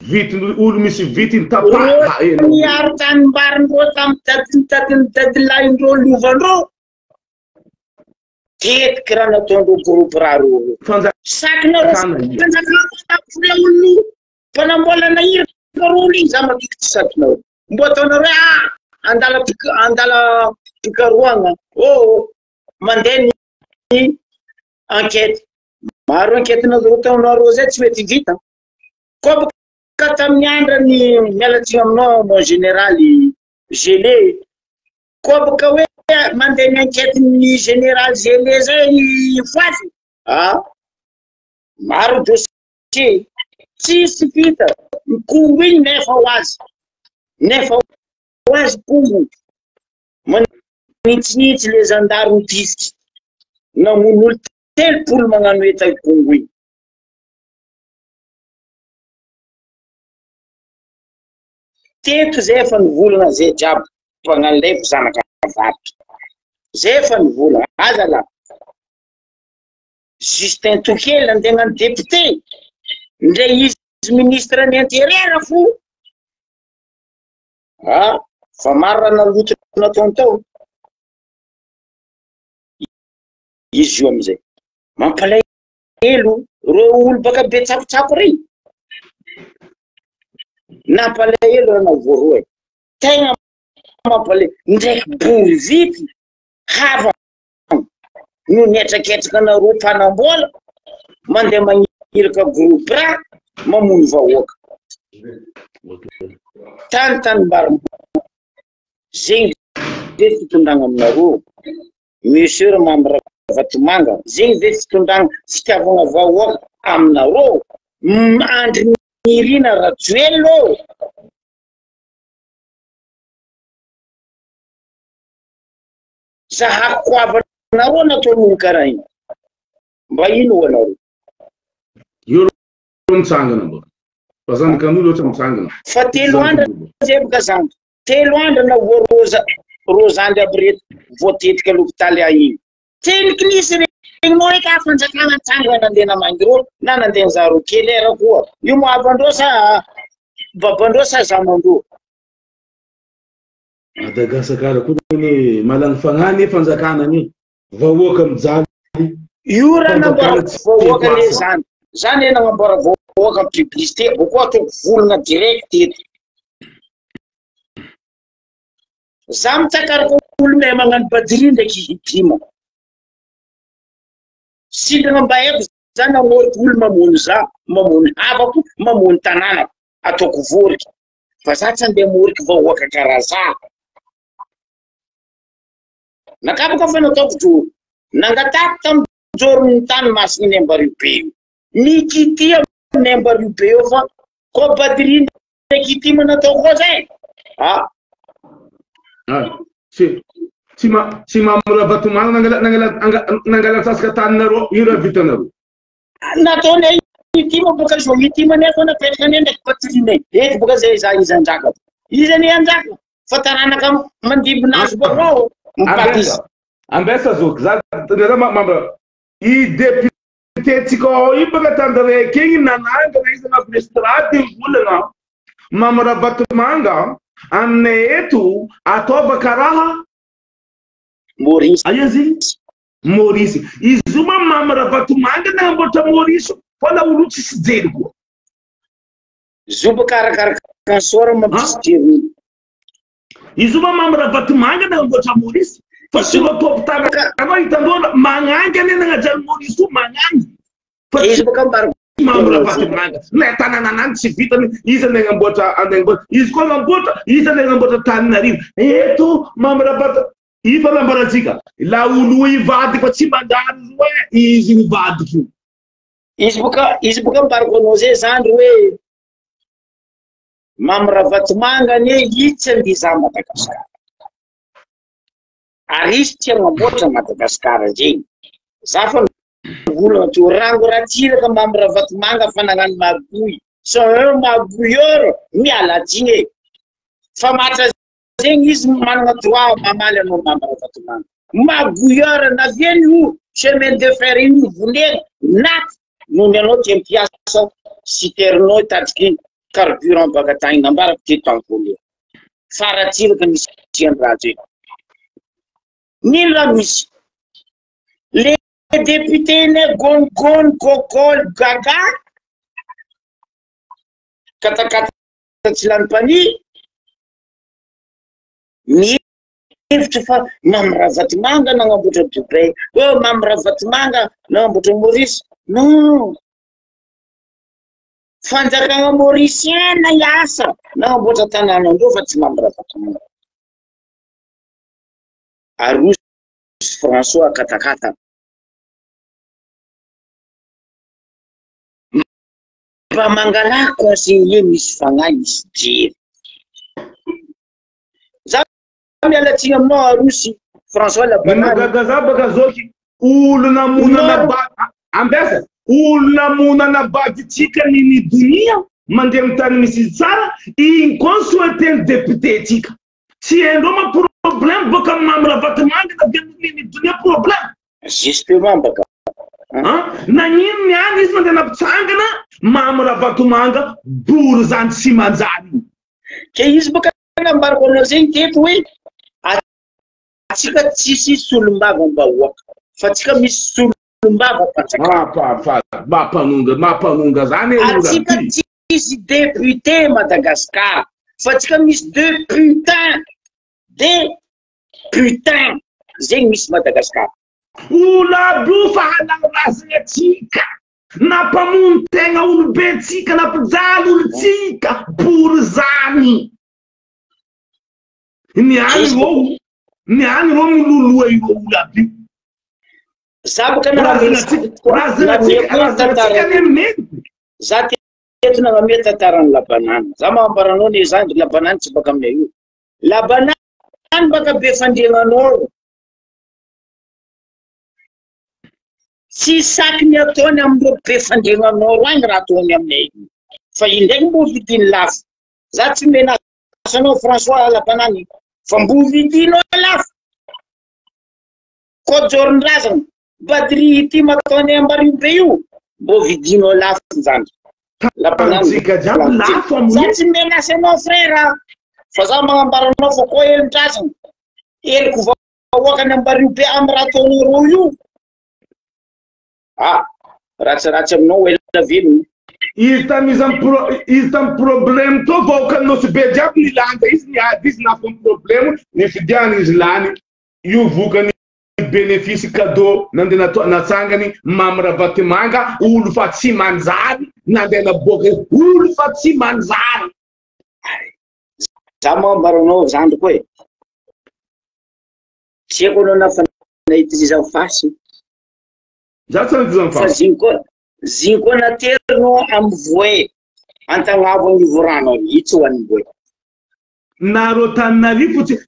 Speaker 2: Vitiny olo misy vitiny tapaha
Speaker 1: Reo niaro tanimbarindreo tamy dadiny dadiny dadilahindreo lovandreo. Tetiky raha nataondreo groupe raha reo reo. Sakinareo
Speaker 2: Fanjakana
Speaker 1: fanjakana mandafo olona mpanamboalana iraka reo olo iny za matoky tsy sakinareo. Mbo ataonareo ah andala andala pikarohana oh mandeha ny enquête. Maro enquête nataonareo zay tsy mety vita. Koa boka tamin'ny andrany miala tsiny aminao mon général Gelé. Koa boka hoe mandeha ny enquête ny général Gelé zay foazy. Ah maro dossier tsisy vita. Ny Kongo iny nefa ho azy. Nefa ho azy Kongo. Manitsinitsy le zandary mitifitra. Namono olo 30 magnano eta i Kongo iny. Teto zay efa nivolagna zay jiaby mpagnalefa zanaka avaratra. Zay efa nivolagna. Aza la. Justin Tokely andeha hagnano député. Ndre izy ministre ny intérieur fo. Ah, fa maro raha naloto nataony tao. Izy io amizay. Mampalahelo reo olo baka be tsakotsako rey. Nampalahelo raha voaroa. Tegna mampalahelo. Ndraiky bory vity hava no nihetraketraka anareo mpanambola mandeha magniraka groupe raha mamono vahoaka. Tany tanimbary zegny ve fitondragna aminareo Monsieur Mamy Ravatomanga, zegny ve fitondragna fitiavagna vahoaka aminareo? Andry Nirina Rajoelina ô! Zahako koavanareo nataon'olo karaha igny. Mba ino ho anareo?
Speaker 2: Io ro mitsangana mba. Fa zanakan'olo ohatra mitsangana.
Speaker 1: Fa telo andro zay boka zandry. Telo andro na voa roza rozandry aby reto voatetika l'hôpitaly ahy. Tseniky nisy regninao hoe ka fanjakana nitsangana nandeha namangy reo na nandeha nizaha reo kely era koa. Io moa havandreo sa babandreo sa zamandreo?
Speaker 2: Madagascar koa anie malany fagnahy anie fanjakana anie vahoaka mijaly.
Speaker 1: Io raha namboara vahoaka anie zany. Zany anie nagnamboara vahoaka am publicité boko ataoko volagna direct eto. Za mitsakaraka olo mahay magnano badiri ndraiky hidima. Sitrana mba haiko za namory olo mamono za, mamono havako, mamono tanànako. Ataoko voriky. Fa za tsy andeha moriky vahoaka karaha za. Nakabaka fa nataoko joro. Nangatahako tamin'ny joron'ny tany masina ny Ambario be io. Mikitia amin'ny Ambario be io fa koa badiri ndraiky ity ma nataoko koa zay. Ah.
Speaker 2: Ah, tsy tsy ma tsy Mamy Ravatomanga nangala nangala nangala-tsasaka taninareo io raha vitanareo.
Speaker 1: Nataonay ity ma boka zao ity ma nefa napetraka anie ndraiky batterie eto boka zay za izy anjaka. Izy anie anjaka fa taranaka mandimbinazy boka ao mipaty izy.
Speaker 2: Ambesa zoky za za mamba i député tsika ao io baka tandraiky igny nanangana izy anaty estrade volana Mamy Ravatomanga aminay eto ataova karaha
Speaker 1: Maurice.
Speaker 2: Aia zegny? Maurice. Izy io ma Mamy Ravatomanga nagnamboatra Maurice fa la olo tsisy jery koa.
Speaker 1: Zo baka arakaraka ny sora mampisy jery olo.
Speaker 2: Izy io ma Mamy Ravatomanga nagnamboatra Maurice fa tsy ireo tompon-tanàna anao hitandreo magnangy anie nagnajary Maurice io magnangy. Fa
Speaker 1: Izy baka ambara
Speaker 2: Mamy Ravatomanga. Na tanànanany tsy vitany, iza ny hagnamboatra hagnamboatra. Izy koa hagnamboatra, iza ny hagnamboatra Antananarivo. Eto Mamy Ravato io fa nambarantsika. La olo hivadika fa tsy mandany roa izy hivadika io.
Speaker 1: Izy boka izy boka ambarako anao zay zandry hoe Mamy Ravatomanga anie izy tsy andeha hizaha Madagasikara. Ary izy tsy hagnamboatra Madagasikara zegny. Za fa nivolagna teo Rango Ratsiraka Mamy Ravatomanga fa nagnano magouille. C'est un magouilleur miala tsiny e. Fa matra zegny izy managna droit mamaly anao Mamy Ravatomanga. Magouilleur naviany io chemin de fer iny volena naty noho ny anao tia mpiasa citerne-nao hitadiky iny. Carburant baka tagny nambarako teto tany voalohany. Faratsiraka misy an'i Rajoelina. Nino raha misy? Le député ne gonigony gogol gaga katakata tsy lany mpania mihevitra fa Mamy Ravatomanga nagnamboatra Dubaï, oh Mamy Ravatomanga nagnamboatra Maurice. Non! Fanjakana Mauricien hiasa nagnamboatra tanànandreo fa tsy Mamy Ravatomanga. Arosy François katakata. Mba mangalà conseiller misy fagnahy misy jery. Za miala tsiny aminao Arosy François Labanany.
Speaker 2: Mahagaga za baka zoky olo namonana ba ambiasa olo namonana baditsika ny ny donia mandeha amin'ny tany misy izy tsara igny koa ny souhaiter-ny député tsika tsy haindreo ma problème baka amin'ny Mamy Ravatomanga na dia ny ny donia problème.
Speaker 1: Justement baka.
Speaker 2: An nagnino ny any izy mandeha nampitsangana Mamy Ravatomanga bory zany tsy manjary io.
Speaker 1: Ke izy boka nambarako anao zegny teto hoe atsika tsisy solombavam-bahoaka fa tsika misy solombavam-panjakana.
Speaker 2: Mampanonga mampanonga zany e
Speaker 1: Atsika tsisy député Madagascar fa tsika misy de putain de putain zegny misy Madagascar.
Speaker 2: Olo aby io fa hanao atsika. Nampamono tegna olobe tsika, nampijaly olo tsika, bory zany. Ny any rô, ny any rô miloloha ireo olo aby io.
Speaker 1: Za boka
Speaker 2: Razana tsika anie mety.
Speaker 1: Za teto nagnamia tantaran'ny labanany. Za mahambaranao ne zandry labanany tsy baka aminay io. Labanany baka be fandriagnanao. Tsy saky ny ataony amin'ireo be fandriagna nord agny raha ataony aminay io. Fa io ndraiky mbo vidiny lafo. Za tsy menace anao François Labanany fa mbo vidinao lafo. Kôjôrin-drazagna, Badri ity mataony Ambario be io mbo vidinao lafo zandry. Labanany.
Speaker 2: Antsika jiaby lafo
Speaker 1: Za
Speaker 2: amin'io.
Speaker 1: tsy menace anao frère fa za magnambara anao fa koa helon-drazagna. Heloko vahoaka ny Ambario be amin'ny raha ataonareo io. Ah, ratsiratsy aminao ela velona.
Speaker 2: Izy tam izy am pro izy tam problème to vahoaka nosy be jiaby nilanja izy niady izy nafo am problème nifidiana izy lany io vokany bénéfice cadeau nandeha natao natsangany Mamy Ravatomanga olo fa tsy manjary nandeha naboaka olo fa tsy manjary.
Speaker 1: Za moa ambaranao zandriko e. Tsy haiko anao na fa nahita izy fasy.
Speaker 2: Za tsy nahita izany
Speaker 1: Fa
Speaker 2: fasy.
Speaker 1: ziny koa ziny koa naterinao amy voe antagnavo agnivo rano agny io tsy hoan'ny voe.
Speaker 2: Nareo Antananarivo tsy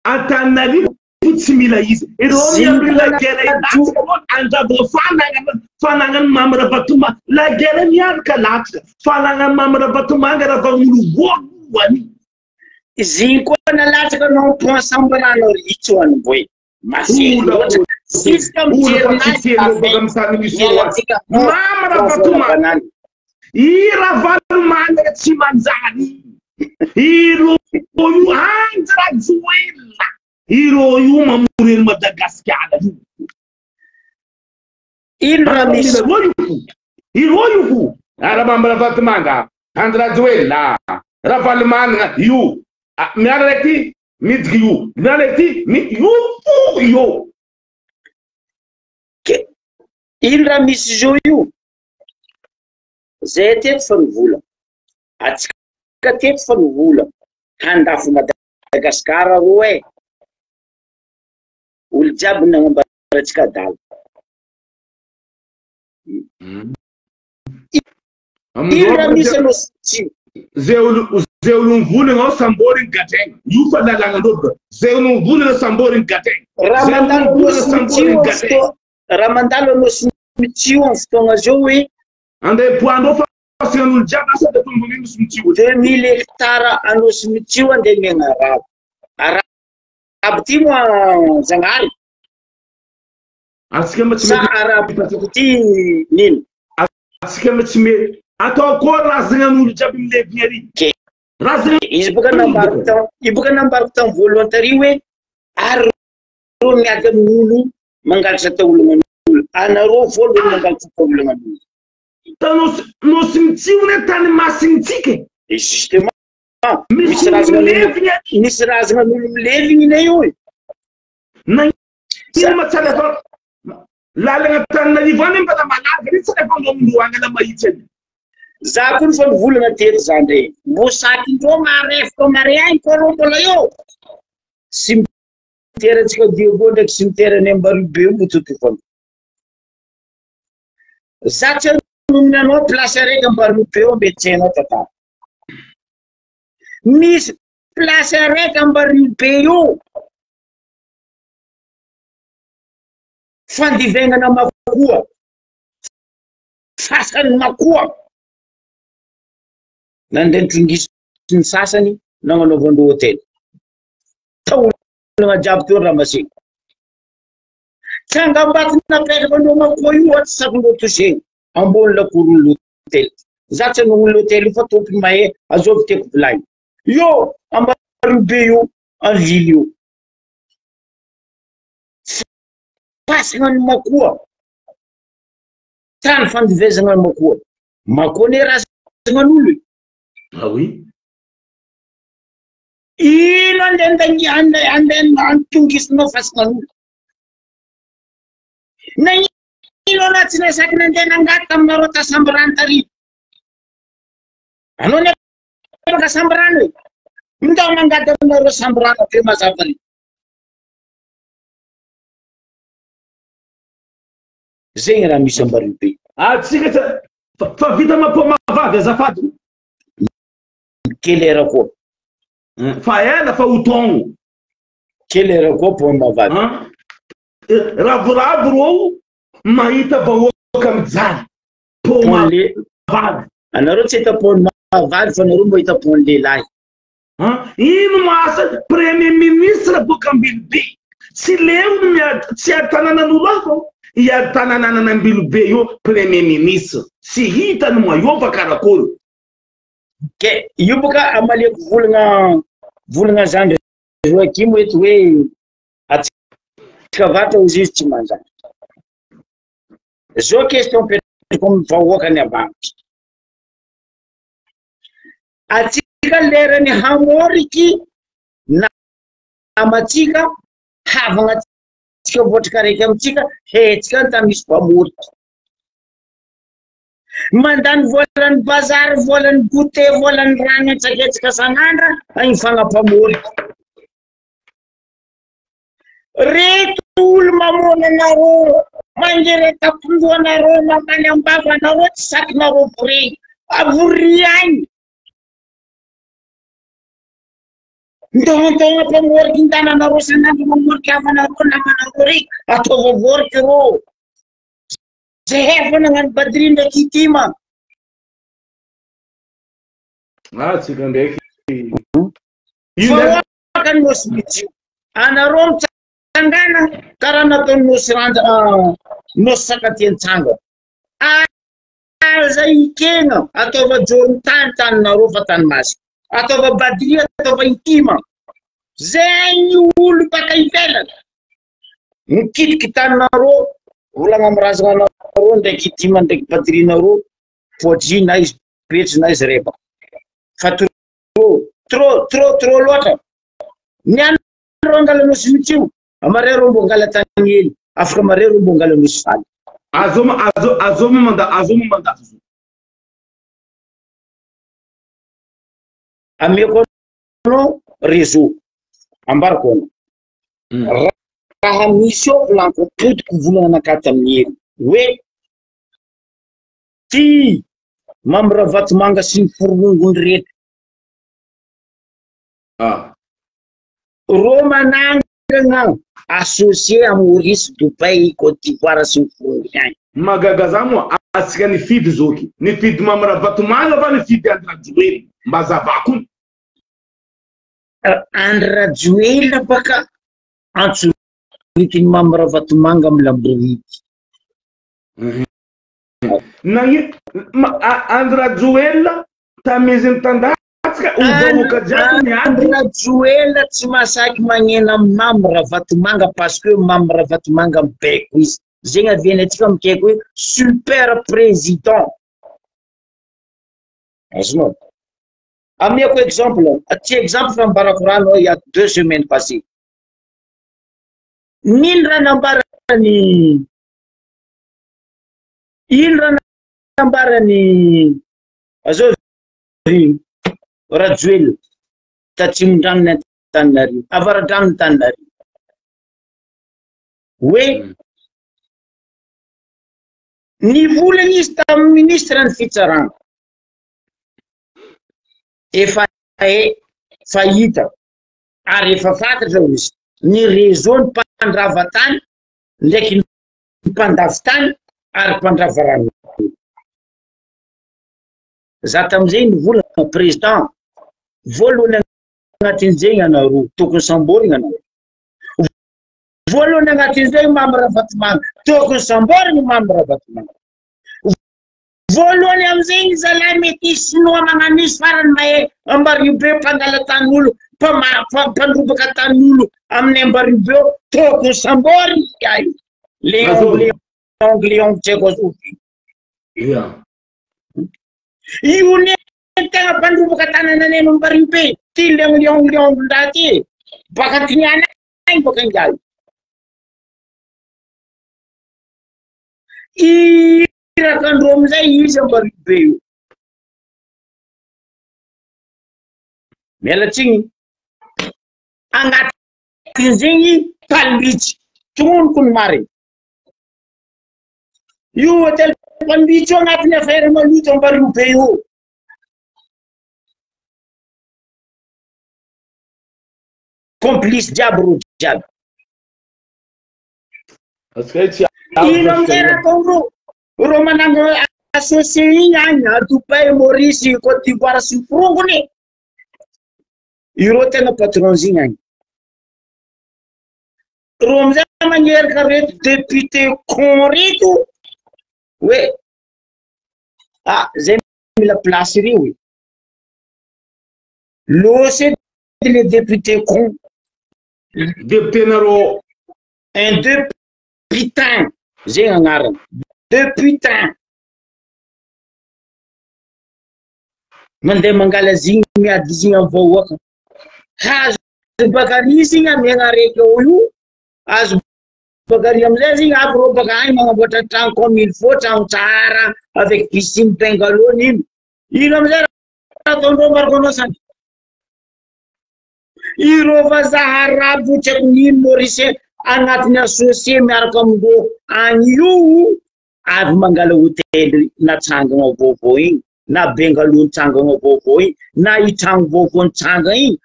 Speaker 2: Antananarivo tsy mila izy. Ireo
Speaker 1: Ziny
Speaker 2: miamby
Speaker 1: koa
Speaker 2: la guerre
Speaker 1: najo
Speaker 2: latsaka reo andravo fanagnana fanagnan'ny Mamy Ravatomanga. La guerre miaraka latsaka. Fanagnan'ny Mamy Ravatomanga ravagn'olo voalohany.
Speaker 1: Ziny koa nalatsaka anao pont samborano ry io tsy hoan'ny voe. Masery
Speaker 2: Ola
Speaker 1: loatra. Sisika
Speaker 2: ola
Speaker 1: mijery
Speaker 2: fa tsy
Speaker 1: nazy
Speaker 2: telo
Speaker 1: kafe.
Speaker 2: baka amin'ny tany misy eo
Speaker 1: Miala
Speaker 2: azy.
Speaker 1: tsika aminao
Speaker 2: Mamy
Speaker 1: François
Speaker 2: Ravatomanga.
Speaker 1: Labanany.
Speaker 2: I Ravalomanana tsy manjary. Ireo io Andry Rajoelina. Ireo io mamory an'i Madagasikara io.
Speaker 1: Ino raha misy?
Speaker 2: Ireo io fo. Ireo io fo. Ary Mamy Ravatomanga, Andry Rajoelina, Ravalomanana io. Ah, Miala raiky ty, midika io. Miala raiky ty, mi io fo io.
Speaker 1: Ke ino raha misy zao io? Zay teto fa nivola. Atsika teto fa nivola. Handafo Madagasikara ro e. Olo jiaby nagnambara antsika adala. Ino raha misy anao tsy
Speaker 2: Zay olo zay olo mivolagna ao samborigny gadraigna. Io fa lalàgnandreo bro. Zay olo mivolagna samborigny gadraigna.
Speaker 1: raha
Speaker 2: Zay olo
Speaker 1: mandalo anao
Speaker 2: mivolagna
Speaker 1: sy
Speaker 2: samborigny
Speaker 1: mitsio
Speaker 2: gadraigna.
Speaker 1: fotoa raha mandalo anao sy mitsio amin'ny fotoagna zao hoe
Speaker 2: Andeha poandreo fa asian'olo jiaby asa de tombony ino sy mitsio.
Speaker 1: 2000 hectares anao sy mitsio andeha miaigna arabo. Arabo ty moa Zagnahary
Speaker 2: Atsika ma tsy
Speaker 1: sa
Speaker 2: mety
Speaker 1: arabo ty nino?
Speaker 2: atsika ma tsy mety. Atao koa razagna an'olo jiaby milevigna ary.
Speaker 1: Ke
Speaker 2: Razagna
Speaker 1: izy boka
Speaker 2: an'olo
Speaker 1: nambariko
Speaker 2: boka.
Speaker 1: tam izy boka nambariko tam voalohany tary hoe ary reo miady amin'olo mangalatra taolagnan'olo. Anareo voalohany mangalatra taolagnan'olo.
Speaker 2: Ta nosy nosy mitsiona tany masintsika e.
Speaker 1: Et justement,
Speaker 2: Misy
Speaker 1: misy
Speaker 2: olo
Speaker 1: razagna an'olo
Speaker 2: milevigna ary.
Speaker 1: misy razagna an'olo milevigny ne io e.
Speaker 2: Nagnino ma tsy alefa lalagna Antananarivo any mbala malaza re tsy alefa amindreo agny la mahitsy any.
Speaker 1: Za koa fa nivolagna teto za ndre. Mbo sakindreo marefoka mare agny koa reo mbola eo. Cimetière antsika Diego ndraiky cimetière any Ambaribe io mbo totofana. Za tsy hanomina anao place araiky Ambaribe eo mety tsy hainao tantara. Misy place araiky Ambaribe io. Fandivenana makoa. Sasany makoa. Nandeha nitrongisy ny sasany nagnanaovandreo hôtely. Taolana jiaby teo ramase. Tsangambato napetraka andreo makoa io atsy sakondreo tosegny ambony lakoron'ny l'hôtel. Za tsy hanao l'hôtel io fa tompony mahay azovy tiako volagny. Io Ambaribe be io en ville io. Fasana ny makoa. Tany fandivezana ny makoa. Makoa ne razan'olo e.
Speaker 2: Ah oui.
Speaker 1: Ino andeha andangi andeha andeha antongisinao fasan'olo. Nagnino anao tsy nasaky nandeha nangaty taminareo ta Sambirano tary? Anao ne baka Sambirano e. Ndao mangady aminareo Sambirano be mazava ry. Zegny raha misy ambario be.
Speaker 2: Atsika tsa fa vita mampomavavy azafady.
Speaker 1: Kely era koa.
Speaker 2: Fa ela fa ho tongo.
Speaker 1: Kely era koa pomavavy.
Speaker 2: Ravoravo rô mahita vahoaka mijaly. Pomavavy.
Speaker 1: Anareo tsy hita pomavavy fa anareo mahita pon lehilahy.
Speaker 2: Ino ma asa premier ministre boaka Ambilobe. Tsy leo miady tsy ady tanànan'olo hafa hiady tanànan'Ambilobe io premier ministre. Tsy hitany moa fa karakory.
Speaker 1: Ke io boka amaliako volagna volagna zandry Joakim eto hoe atsika vatra ozy izy tsy manjary. Zao question petrako amin'ny vahoaka ny avanitra. Atsika lerany hamoriky namatsika havagna tsika voatrika araiky amitsika hetsika ny tany misy mpamoriky. Mandany volan'ny bazary, volan'ny goûter, volan'ny rano antsaketsaka sanandra agny fagnampamoriky. Reto olo mamono anareo, mangery an-tampon-dohanareo, mamaly am-bava anareo, tsy sakinareo voregny. Avoria agny. Ntaontaona mpamoriky ny tananareo sanandro mamoriky havanareo, namanareo regny, ataovy avoriky rô. Zay efa nagnano batterie ndraiky ity ma.
Speaker 2: Ah, tsika ndraiky.
Speaker 1: Vahoaka ny Nosy Mitsio. Anareo mitsangana karaha nataon'ny Nosy Ranja, Nosy Sakatia nitsangana. Aza ikena, ataova joro tany taninareo fa tany masina. Ataova batterie, ataova itima. Zay ny olo baka ivelany. Mikitiky taninareo, volagna amy razagna anareo ndraiky itima ndraiky batterie-nareo, poadry na izy betry na izy reba. Fa trop, trop, trop, trop loatra. Ny anareo angala Nosy Mitsio, amare reo mbo angala tany hely, afaka mare reo mbo angala Nosy Faly.
Speaker 2: Azo azo azo manda azo manda.
Speaker 1: Ameko anao réseau, ambarako anao. Raha misy eo volaniko ampodiko volana anakaty amin'ny hery hoe ty Mamy Ravatomanga sy ny forongony reto.
Speaker 2: Ah.
Speaker 1: Rô manangana associé à Maurice, Dubaï, Côte d'Ivoire sy ny forongony agny.
Speaker 2: Mahagaga za moa atsika nifidy zoky nifidy Mamy Ravatomanga va nifidy Andry Rajoelina mba zavako.
Speaker 1: Andry Rajoelina baka antsoritin'i Mamy Ravatomanga amin'ny lamborghini.
Speaker 2: Nagni Andry Rajoelina tamizy nitandatsika ho vahoaka jiaby niady.
Speaker 1: Andry Rajoelina tsy mahasaky magnena amin'i Mamy Ravatomanga parce que Mamy Ravatomanga mibaiko izy. Zegny aviany atsika mikaiky hoe super président. Azonao? Amiako exemple, tsy exemple fa ambarako rano il y a 2 semaines passées. Nino raha nambarany ino raha nambarany azovy Rajoelina tatsimon-dranony Antananarivo, avara-drano Antananarivo hoe nivolagna izy tamin'ny ministre ny fitsarana efa e fa hita ary efa fantatra ho izy ny réseau ny mpandrava tany ndraiky ny mpandavy tany ary mpandrava rano. Za tamizay nivolagna président voalohany agnatin'izegny anareo tokony samborigna anareo. Voalohany agnatin'izay Mamy Ravatomanga tokony samborigny Mamy Ravatomanga. Voalohany amizegny zalahy mety sinoa magnano izy farany mahay Ambaribe mpangala tanin'olo mpandrobaka tanin'olo amin'ny Ambaribe eo tokony samborigny kay. Léon Léon Léon tsy haiko azovy. Io ne tegna mpandrobaka tanana any Ambaribe ty Léon Léon Léon ndraha ty baka Tiniana agny baka ingahy. Iraka andreo amizay izy Ambaribe io. Miala tsigny. Agnatin'izegny Palm-Beach tognoniko ny marigny. Io hôtel Palm-Beach io agnatin'ny affaire maloto Ambaribe io. Complice jiaby ro jiaby. Ino amizay raha ataondreo? Reo manangana associé igny agny à Dubaï, Maurice, Côte d'Ivoire sy ny forongony. Ireo tegna patron zigny agny. Reo amizay magnerika reto député con reto hoe ah zay mila place reo e. Losy le député con.
Speaker 2: Député nareo.
Speaker 1: Un deux putain zegny agnarany. Deux putain. Mandeha mangala zigny miady zigny amin'ny vahoaka. Hazo bakary zigny amiagna araiky ao io. Azo bakary amizay zigny avy reo baka agny magnamboatra trano comme il faut, trano tsara avec piscine bungalow nino. Ino amizay raha ataondreo ambarako anao sany. Ireo vazaha arabo tsy haiko nino Mauricien agnatin'ny associé miaraka amindreo agny io avy mangala hôtel natsangana vaovao igny na bungalow nitsangana vaovao igny na i trano vaovao nitsanga igny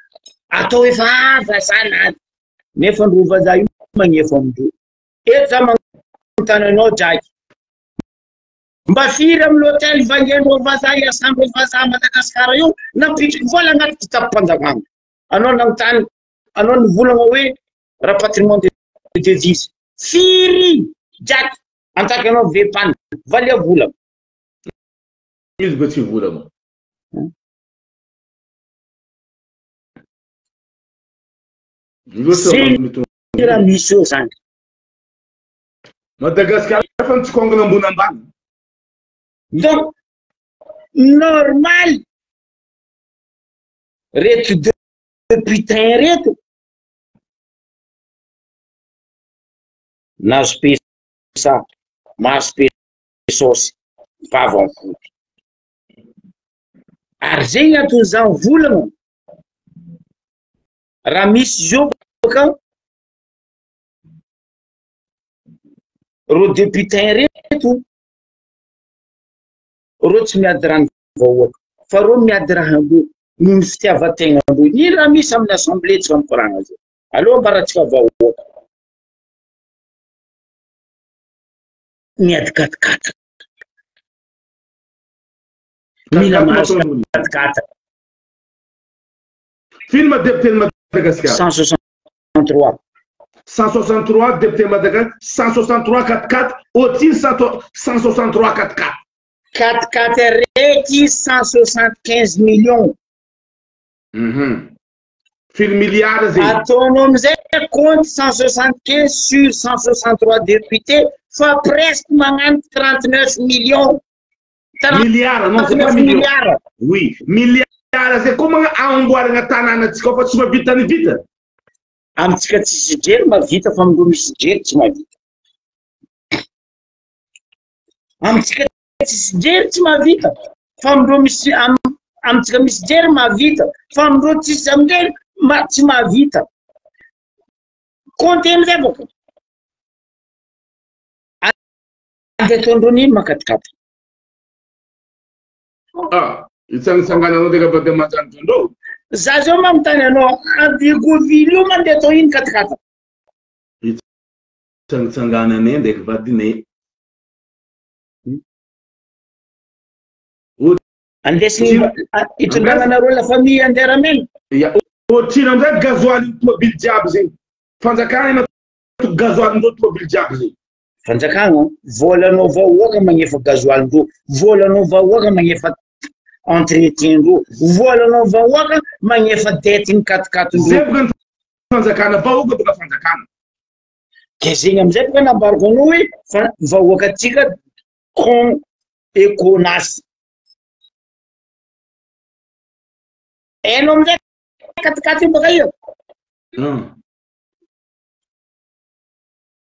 Speaker 1: atao efa vazaha naty nefa ndreo vazaha io magnefa amindreo. Eto za magnontany anao Jacky. Mba firy amin'ny hôtel vangendreo vazaha iasandreo vazaha Madagasikara io nampitriky vola agnaty kitapom-panjakana. Anao nanontany, anao nivolagna hoe rapatriement de devise. Firy Jacky en tant que anao VPAN valia vola.
Speaker 2: Izy ba tsy volagna.
Speaker 1: Zegny raha misy eo zany.
Speaker 2: Madagasikara fa mitsikongana ambony ambany.
Speaker 1: Donc normal reto deux putains reto nahazo pesa mahazo pesosy vava mifody ary zegny anton'izany volagna raha misy izy io baka reo député reto reo tsy miady rano vahoaka fa reo miady raha andreo noho ny fitiavan-tegnandreo. Ny raha misy amin'ny assemblée tsika mikoragna zay aloha ambaratsika vahoaka miady katikata mila mahazo katikata.
Speaker 2: Firy ma député Madagascar?
Speaker 1: 163.
Speaker 2: 163 député Madagascar, 163 44, au 163 44.
Speaker 1: Quat-quatre araiky 175 millions.
Speaker 2: Firy milliards zegny?
Speaker 1: Ataonao amizay compte 175 sur 163 députés fa presque magnano 39 millions.
Speaker 2: Milliards, non, c'est pas
Speaker 1: 39
Speaker 2: million.
Speaker 1: milliards.
Speaker 2: Oui, milliards zay koa magna amboaragna tanànantsika ao fa tsy mahavita ny vita.
Speaker 1: Amintsika tsisy jery mahavita fa amindreo misy jery tsy mahavita. Amintsika tsisy jery tsy mahavita fa amindreo misy amintsika misy jery mahavita fa amindreo tsisy amindreo tsy mahavita. Compte amizay bôka. Andeha ataondreo nino makatikaty.
Speaker 2: Ah, itsangatsangananao ndraiky avy dia manjanaka andreo.
Speaker 1: Za zao manontany anao, Digoville io mandeha atao ino katikata?
Speaker 2: Itsangatsangananay ndraiky vadinay.
Speaker 1: Andesigny itondrananareo la famille andeha ramena.
Speaker 2: Ya, ohatrino amizay gasoil tomobily jiaby zegny. Fanjakana matoky gasoil ndreo tomobily jiaby zegny.
Speaker 1: Fanjakana, volanao vahoaka magnefa gasoil ndreo, volanao vahoaka magnefa entretien ndreo, volanao vahoaka magnefa dette ny katikaty ndreo.
Speaker 2: Zay boka ny fanjakana, vahoaka boka fanjakana.
Speaker 1: Ke zegny amizay boka nambarako anao hoe fa vahoaka atsika con et connasse. Hainao amizay katikaty io baka io.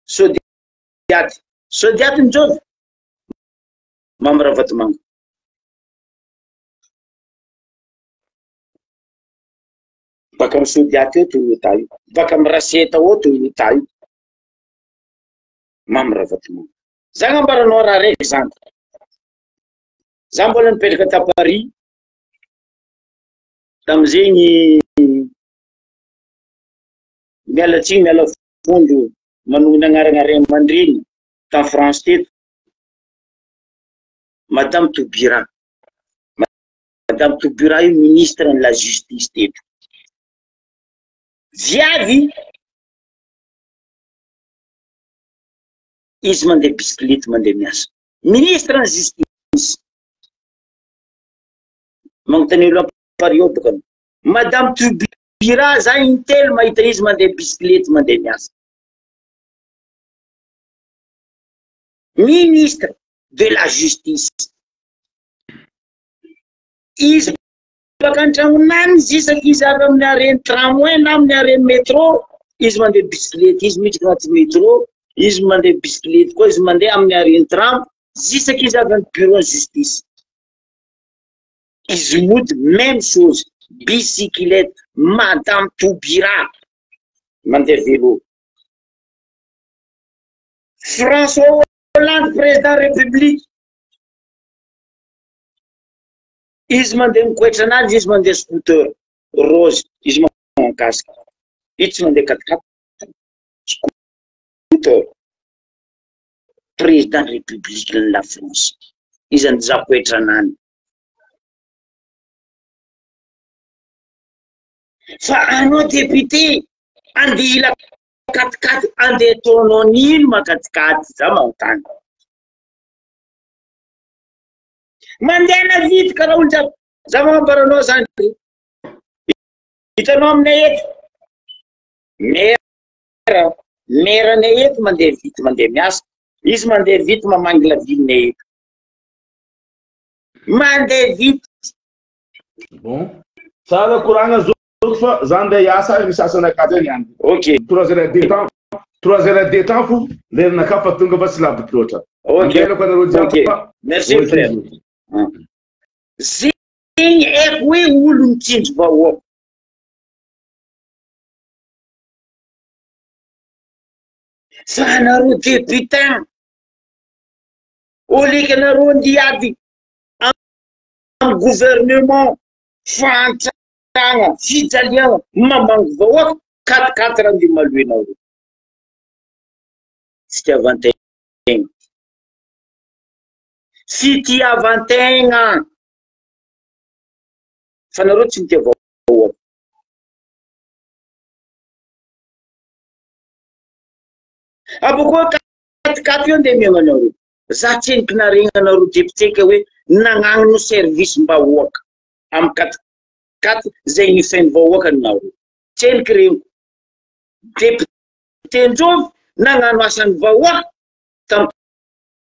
Speaker 1: Sodiaty. Sodiaty njovy. Mamy Ravatomanga. Baka amy Sodiaty eo Toyota io. Baka amy Raseta eo Toyota io. Mamy Ravatomanga. Za gnambaranao raha raiky zany. Za mbola nipetraka ta Paris. Tamizegny miala tsiny miala fondro manonona agnarana ray aman-dreny tany France teto. Madame Taubira. Madame Taubira io ministre de la justice teto. Viavy izy mandeha bisikilety mandeha miasa. Ministre de justice. Magnontany olo Paris ao bôka. Madame Taubira za intelo mahita izy mandeha bisikilety mandeha miasa. Ministre de la justice. Izy baka an-tragnonany izy isaky izy avy amin'ny arrêt tramway na amin'ny arrêt métro, izy mandeha bisikilety, izy miditra anaty métro, izy mandeha bisikilety koa, izy mandeha amin'ny arrêt tram, isaky izy avy amin'ny bureau de justice. Izy mody même chose, bisikilety, Madame Taubira mandeha vélo. François Hollande président république. Izy mandeha mikoetra anazy, izy mandeha scooter rose, izy manao casque. Izy tsy mandeha quatre-quatre. Scooter. Président république de la France. Izy andeha koetra anany. Fa anao député andeha ila quatre-quatre, andeha ataonao nino ma quatre-quatre, za manontany. Mandehana vity karaha olo jiaby. Za magnambaranao zany. Hitanao aminay eto. Mera, meranay eto mandeha vity mandeha miasa. Izy mandeha vity mamangy la ville eto. Mandeha vity.
Speaker 2: Bon. Tsara koragna zoko fa za andeha hiasa misy asanakahy zay niany.
Speaker 1: Ok.
Speaker 2: Trois heures de temps. Trois heures de temps fo lerinakahy fa tonga fa tsy lavitry loatra.
Speaker 1: Ok.
Speaker 2: Andeha anareo jiaby
Speaker 1: Ok.
Speaker 2: fa
Speaker 1: Merci
Speaker 2: Ok,
Speaker 1: frère.
Speaker 2: zoky.
Speaker 1: Zegny haiko hoe olo mitsinjo vahoaka. Fa anareo député oliky anareo andiady amin'ny gouvernement fahantrana fijaliana mamango vahoaka quatre-quatre andeha maloenareo. Fitiavan-tegna. Fitiavan-tegna. Fa nareo tsy mitia vahoaka. Abokoa quatre-quatre io andeha mihaino anareo. Za tsy henoko naregny anareo député ka hoe nagnano service mbahoaka amy 4x4 zay nifeno vahoaka nareo. Tseniky reniko député ndrô nagnano asan'ny vahoaka tamy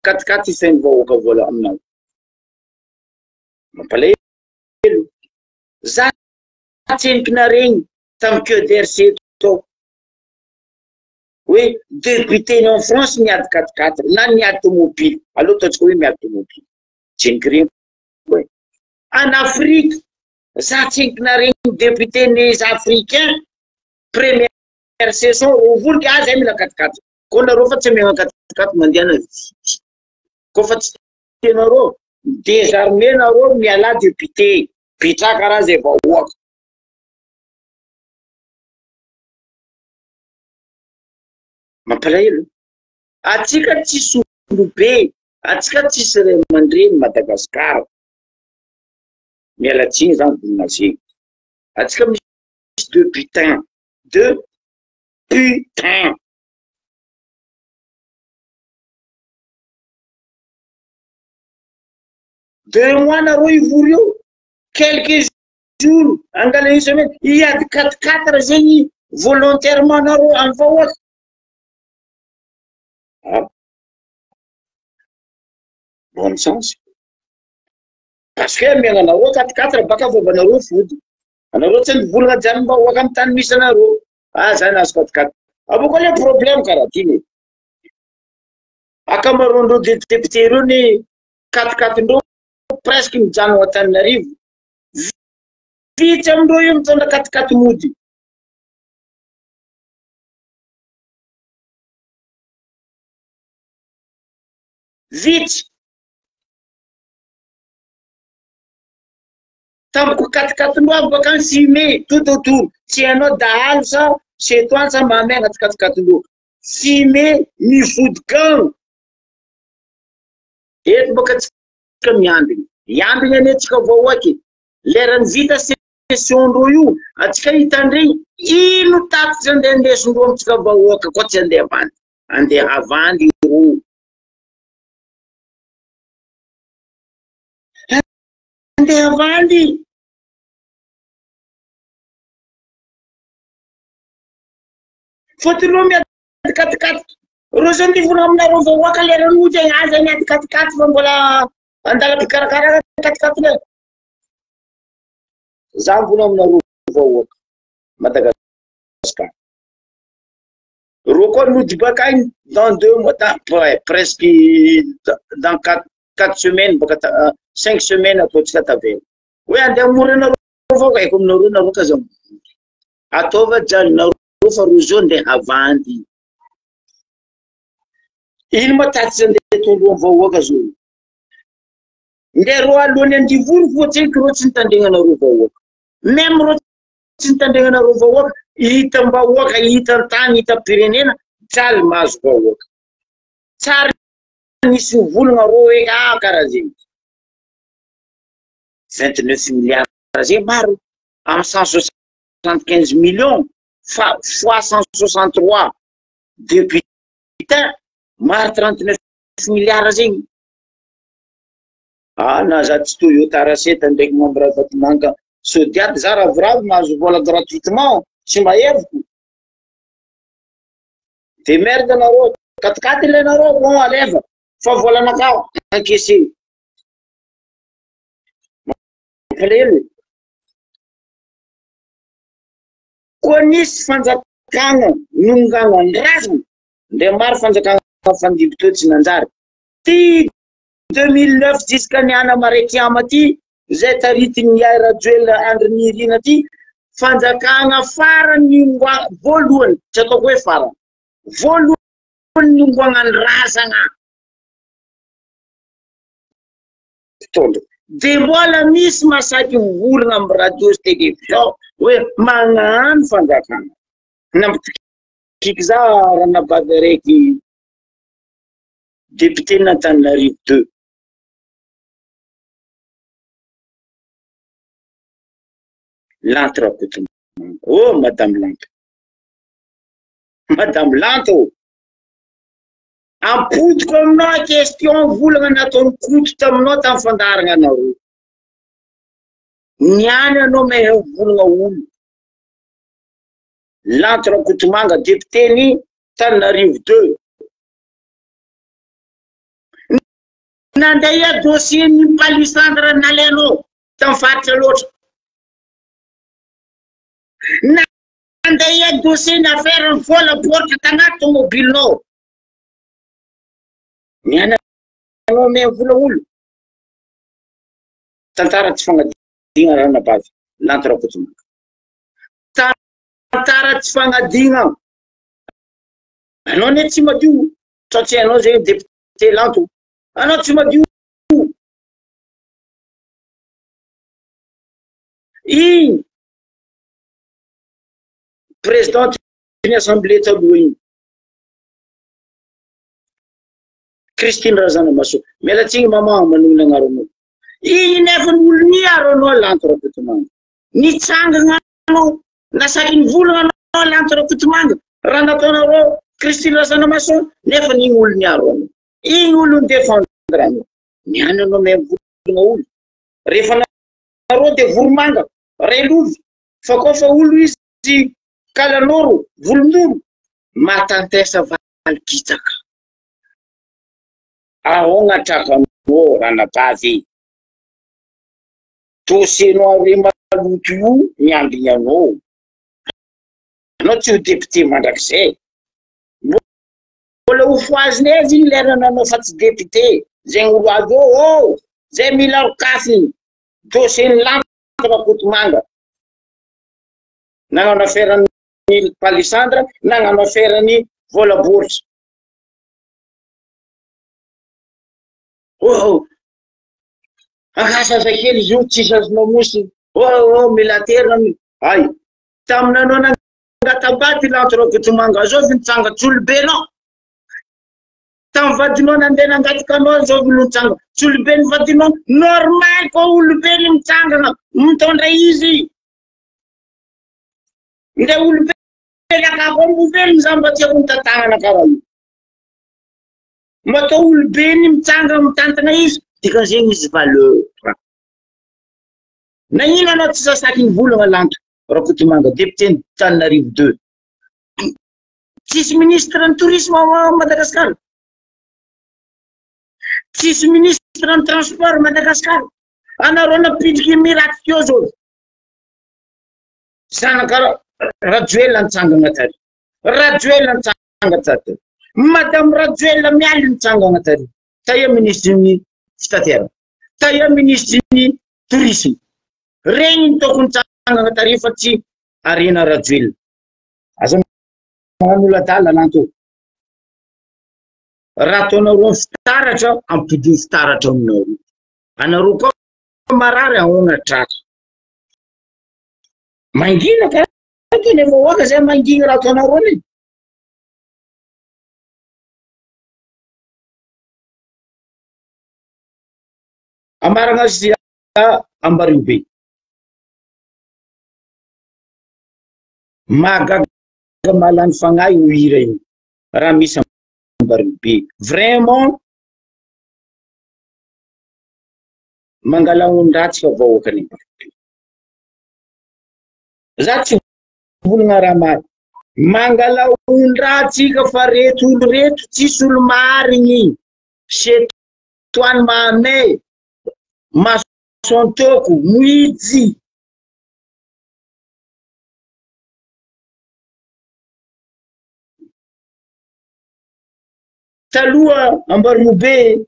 Speaker 1: 4x4 ifeno vahoaka vola aminao. Mampalahelo. Za tseniky naregny tamy QDRC tao hoe député en France miady 4x4 na miady tomobile, aleo ataontsika hoe miady tomobile. Tseniky reniko hoe en Afrique za tseniky naregny député les africains première saison ovoliky ah zay mila 4x4 koa nareo fa tsy amiagna 4x4 mandehana vity koa fa tsy tianareo désarmé nareo miala député pitraka raha zay vahoaka. Mampalahelo. Atsika tsisy olobe, atsika tsisy ray aman-dreny Madagasikara. Miala tsiny zany volana zegny. Atsika misy deux putains, deux putains. 2 mois nareo ivory io, quelques jours, angala une semaine, hiady 4x4 zegny volontairement nareo amy vahoaka. Ah. Bon sens. Parce que amiagnanareo 4x4 baka fombanareo fody. Anareo tsy nivolagna janom-bahoaka amy tany misy anareo. Ah, zany azo 4x4. Abôka le problème karaha ty ne. Akamaroandreo député reo ny 4x4 ndreo presque mijanona Antananarivo. Vitsy amindreo io mitondra 4x4 mody. Vitsy. Tampoko 4x4 ndreo avy baka any fumé tout autour. Tsy hainao dahalo sa chez toi sa mamay agnaty 4x4 ndreo. Fumé mifody kano. Eto baka tsika miambigny. Hiambigny anie tsika vahoaky. Lerany vita session ndreo io, atsika hitandregny ino tatitsy andeha andesindreo amitsika vahoaka koa tsy andeha havandy. Andeha havandy ro. Andeha havandy. Fôtony reo miady 4x4. Reo zany nivolagna aminareo vahoaka lerany mody agny zay miady 4x4 fa mbola andala-pikarakarana 4x4 le. Za mivolagna aminareo vahoaka Madagasikara. Reo koa nody baka agny dans 2 mois, dans, ouais, presque dans 4 semaines baka 5 semaines ataontsika tavela. Hoe andeha hamory anareo vahoaka haiko aminareo nareo ka za ataova jalinareo fa reo zao andeha havandy. Ino ma tatitsy andeha ataondreo amy vahoaka zao? Ndeha reo alohany andivory fotsiny reo tsy nitandregnanareo vahoaka. Même reo tsy nitandregnanareo vahoaka, hitam-bahoaka, hitan-tany, hitam-pirenena, jaly mahazo vahoaka. Tsary nisy nivolagna reo hoe ah karaha zegny. 29 milliards zay maro amy 175 millions fa fois 163 députés maro 39 milliards zegny. Ah na za tsy Toyota Raseta ndraiky membre Ravatomanga Sodiaty za ravoravo mahazo vola gratuitement tsy mba heviko. De merde nareo, 4x4 ilainareo bon aleva fa volanakao encaissé. Mampalahelo. Koa nisy fanjakana nongana andrazana ndre maro fanjakana fandimby teo tsy nanjary. Ty 2009 jusqu'à niana marekiama ty zay taritin'ny Ay Rajoelina Andry Nirina ty fanjakana farany niongoa voalohany, tsy ataoko hoe farany, voalohany niongoagna ny razana mpitondra. De mbola misy masaky mivolagna amy radio sy télévision hoe magnano fanjakana. Nampitokiky za ranabavy araiky député n'Antananarivo 2. Lanto Rakotomanga. Oh Madame Lanto. Madame Lanto. Ampodiko aminao question volagna nataon'i Koto taminao tamin'ny fandaharagna anareo. Niany anao mehe volagna olo. Lanto Rakotomanga député ny Tananarivo deux. Nandeha dossier ny palissandre nalainao tamin'ny faritra loatra. Nandeha dossier ny affaire ny vola baoritra tanaty tomobilinao. Niany anao omena vola olo. Tantara tsy fagnadina ranabavy Lanto Rakotomanga. Tantara tsy fagnadina. Anao anie tsy madio. Sao tsy hainao zegny député Lanto. Anao tsy madio. Igny président ny assemblée taloha igny. Christine Razanamahasoa. Miala tsiny maman manonona agnaranao. Igny nefa ny olo niaro anao Lanto Rakotomanga. Nitsangana anao, nasaky nivolagna anao Lanto Rakotomanga. Raha nataonareo Christine Razanamahasoa nefa ny olo niaro anao. Igny olo ni-défendre anao. Niany anao may mivolagna olo. Rehefa nareo de voromanga, railovy. Fa koa fa olo izy kalanoro, volondolo, mahatantesa valikitsaka. Ahoagna trakanao ranabavy e? Dossier-nao are maloto io miambigny anao. Anao tsy ho député mandrakizay. Mbola ho fohazina aiza igny lera nanao fa tsy député. Zegny olo avy eo ô! Zay mila rokafiny. Dossier-n'i Lanto Rakotomanga. Nagnano affaire-n'ny palissandre, nagnano affaire-n'ny vola baoritra. Oh, angaha zazakely izy io tsisy azonao mosy. Oh, oh, mila aterina ny. Ay, taminanao nangatabady Lanto Rakotomanga zao vy nitsanga tsolobe nao. Tamin'ny vadinao nandeha nangataka anao zao vy nitsanga tsolobe ny vadinao. Normal koa olobe ny mitsangana mitondra izy. Ndre olobe lakako mbo velona za mba tiako mitantanana karaha io. Mba atao olobe ny mitsangana mitantana izy dikan'izegny izy valeur. Nagnino anao tsy sasaky ny volagna Lanto Rakotomanga député ny Tananarivo deux. Tsisy ministre ny tourisme ao Madagascar. Tsisy ministre ny transport Madagascar. Anareo nampidriky miraty teo zao. Zanaka Rajoelina nitsangana tary. Rajoelina nitsangana tary. Madame Rajoelina mialy nitsangana tary. Taia ministre ny fitaterana. Taia ministre ny tourisme. Regny ny tokony nitsangana tary fa tsy Arena Rajoelina. Aza magnano olo adala lanto. Raha ataonareo ny fitaratra, ampodio fitaratra aminareo. Anareo koa marary ahoana tratra. Mangina ka teny vahoaka zay mangina raha ataonareo iny. Amaragna azy ambario be. Mahagaga mahalany fagnahy io hira io raha misy ambario be. Vraiment mangala ondratsy fa vahoaka ny ambario be. Za tsy volagna raha maro. Mangala ondratsy ka fa reto olo reto tsisy olo marigny. Setoany mahamay, masontoko, mihitsy. Taloha Ambariobe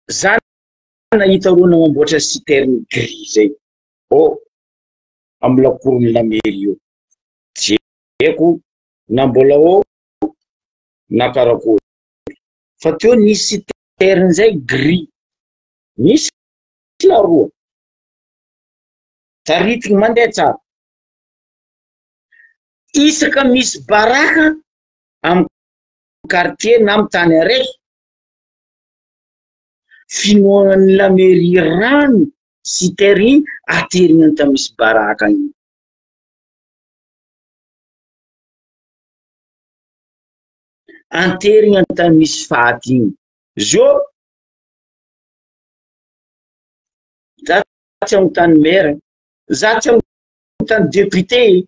Speaker 1: za nahita ro nagnamboatra citerne gris zay oh amy lakoron'ny la mairie io tsy haiko na mbola ao na karakory fa teo nisy citerne zay gris nisy laroa taritiny mandeha tsara isaka misy baraka amy quartier na amy tany araiky finoan'ny la mairie rano citerne ateriny anta misy baraka igny. Anterigna an-tany misy faty igny. Zio za tsy anontany maire, za tsy anontany député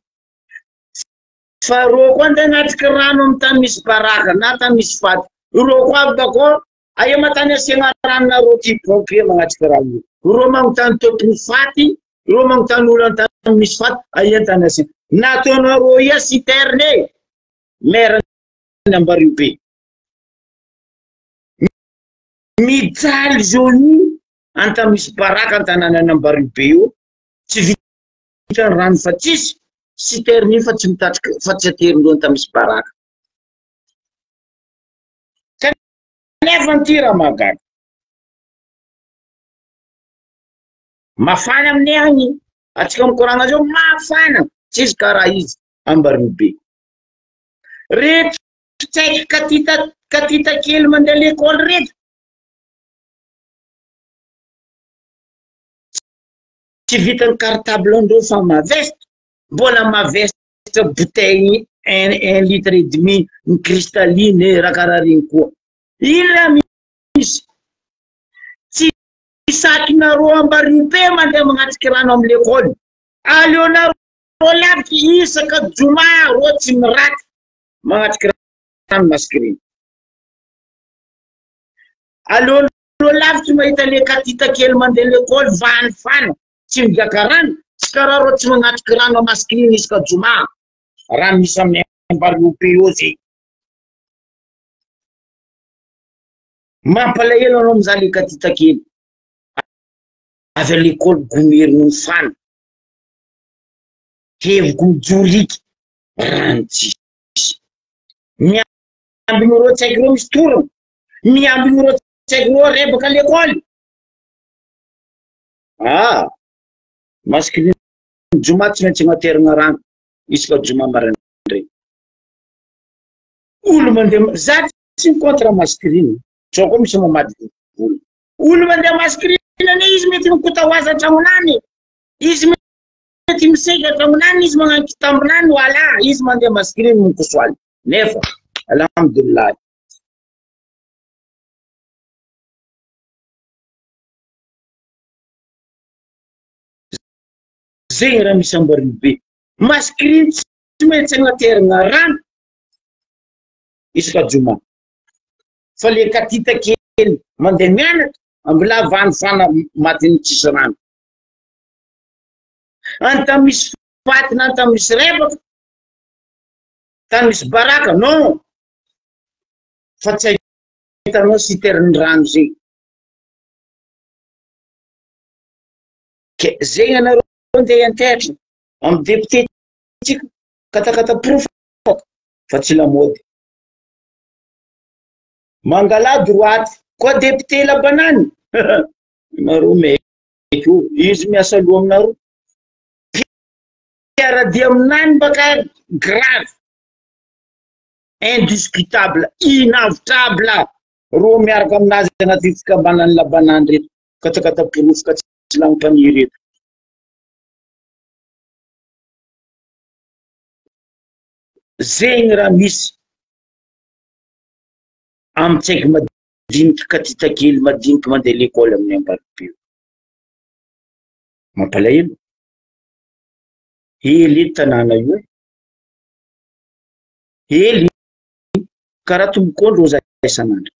Speaker 1: fa rô koa andeha hanatriky rano amy tany misy baraka na tany misy faty, rô koa avy bakao aia ma tany asiagna rano nareo ty pompier magnatriky rano io, rô magnontany tompony faty, rô magnontany olo an-tany misy faty aia tany asiagna, nataonareo ia citerne e, maire ny Ambariobe. Mijaly zao io anta misy baraka an-tanànan'i Ambariobe io, tsy vita ny rano fa tsisy citerne io fa tsy mitatriky fa tsy aterindreo anta misy baraka. Kanefa ty raha mahagaga. Mafana aminay agny, atsika mikoragna zao mafana, tsisy karaha izy Ambariobe. Reto tsaiky katita katita kely mandeha lekôly reto. Tsy vitan'ny cartable ndreo fa mavesatra, mbola mavesatra bouteille un un litre et demi ny cristalline e, raha karaha regny koa. Ino raha misy? Tsy sakinareo Ambariobe mandeha magnatriky rano amy lekôly. Aleonareo lavitry isaka joma reo tsy miraty magnatriky rano masquerine. Aleonareo lavitry mahita le katita kely mandeha lekôly vanifana tsy migaka rano, tsy karaha reo tsy magnatriky rano a masquerine isaka joma. Raha misy amin'ny Ambariobe eo zay. Mampalahelo anao mizaha le katita kely avy a lekôly gomerigny mifana. Heviko mijoriky rano tsisy. Miambigny reo tsaiky reo misy torana, miambigny reo tsaiky reo rebaka lekôly. Ah, masquerine joma tsy maintsy agnaterana rano isaka joma maraindray. Olo mandeha, za tsy mi-contre masquerine, sao koa misy mamadika vola. Olo mandeha masquerine anie izy mety mikota ho azy an-tragnonany, izy mety miseky an-tragnonany, izy magnano kitambonany, wala, izy mandeha masquerine mikosoaly. Nefa, alhamdulillah. Zegny raha misy Ambariobe. Masquerine tsy maintsy agnaterana rano isaka joma. Fa le katita kely mandeha mianatra, ambilà vanifana matin'ny tsisy rano. Anta misy faty na anta misy rebaka, tany misy baraka, non. Fa tsy ahitanao citerne rano zegny. Ke zegny anareo andeha hiantehatra amin'ny député tsika katakata porofaka fa tsy lamaody. Mangala droite koa député la banane nareo maiky io izy miasa loha aminareo mpiaradia aminany baka grave indiscutable inavotable ro miaraka aminazy anaty fikambanan'ny la banane reto katakata porofaka tsy lagnim-paniry eto. Zegny raha misy amin'ny tsaiky madiniky katita kely madiniky mandeha lekôly amin'ny ambanibe. Mampalahelo. Hely edy tanàna io e. Hely karaha tombok'ondry oza isan'andro.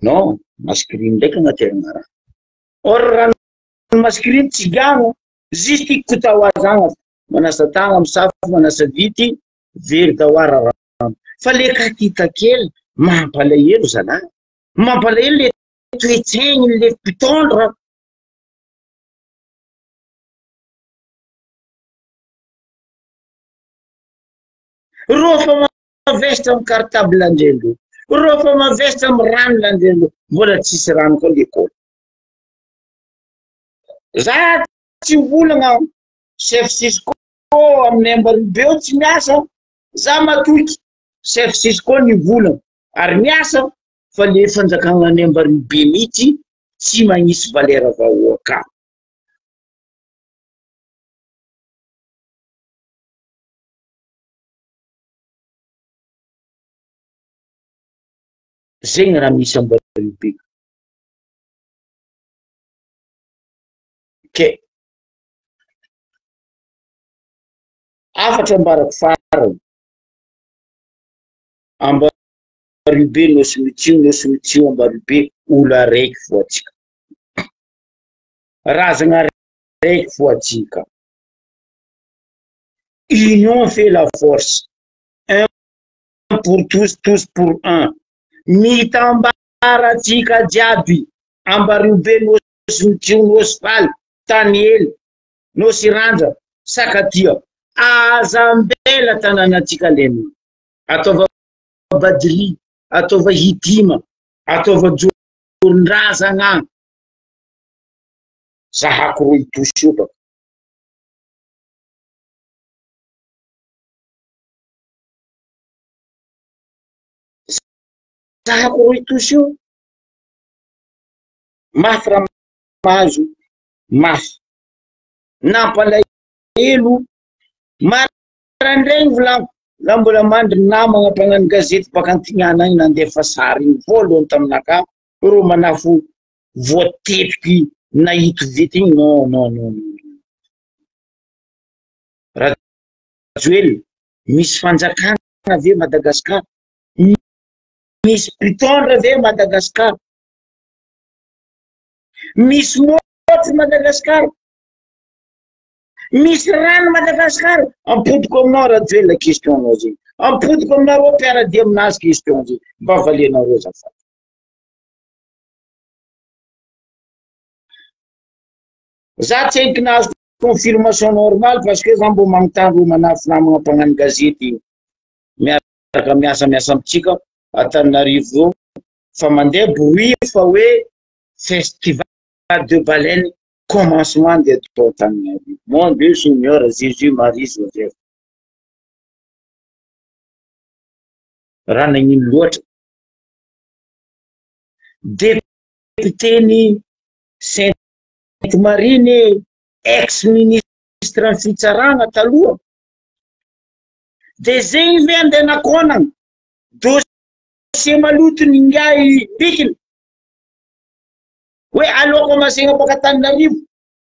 Speaker 1: Non, masquerine ndraiky agnaterana raha. Or rano masquerine tsy gagno, juste ikotahoazagna manasa tagna, misafo, manasa vity, very dahoara rano. Fa le katita kely mampalahelo zalahy. Mampalahelo le toe-tsaigny le mpitondra. Reo fa mavesatra amy cartable andrendreo, reo fa mavesatra amy rano landrendreo, mbola tsisy rano koa l'école. Za tsy mivolagna chef Cisco aminay Ambaribe eo tsy miasa, za matoky chef Cisco nivolagna ary miasa fa le fanjakana any Ambaribe mihitsy tsy magnisy valeur vahoaka. Zegny raha misy Ambaribe. Ke hafatra ambarako farany, Ambaribe Nosy Mitsio, Nosy Mitsio Ambaribe, olo araiky fo atsika. Razagna araiky fo atsika. Union fait la force. Un pour tous, tous pour un. Mitambara atsika jiaby, Ambariobe, Nosy Mitsio, Nosy Faly, Taniely, Nosy Randra, Sakatia. Aza ambela tanànantsika lemina. Ataova Badri, ataova Hitima, ataova Joron-drazagna. Zahako roy tosy io baka. Zahako roy tosy io. Mafy raha mahazo, mafy. Nampalahelo, maraindraigny volagno, la mbola mandry namagna mpagnano gazety baka Antignana agny nandefa sary igny voalohany taminakahy, rô manafo voatetiky nahito vita igny, non non non non. Rajoelina, misy fanjakana ve Madagascar? Misy mpitondra ve Madagascar? Misy môtro Madagascar? Misy rano Madagascar? Ampodiko aminao Rajoelina question anao zegny. Ampodiko aminareo mpiara-dia aminazy question zegny. Mba valianareo azafady. Za tsy haiko nahazo confirmation normale parce que za mbo magnontany ro manafy namagna mpagnano gazety miaraka miasa miasa amintsika Antananarivo eo fa mandeha bruit fa hoe festival de baleine commencement ndeha atao Antananarivo. Mon Dieu Seigneur Jésus Marie Joseph. Raha nagnino loatra. Député-ny Sainte Marie ne ex ministre ny fitsarana taloha. De zegny ve andeha nakonana? Dossier maloto ny ingahy Bikina. Hoe aleo commencena baka Antananarivo,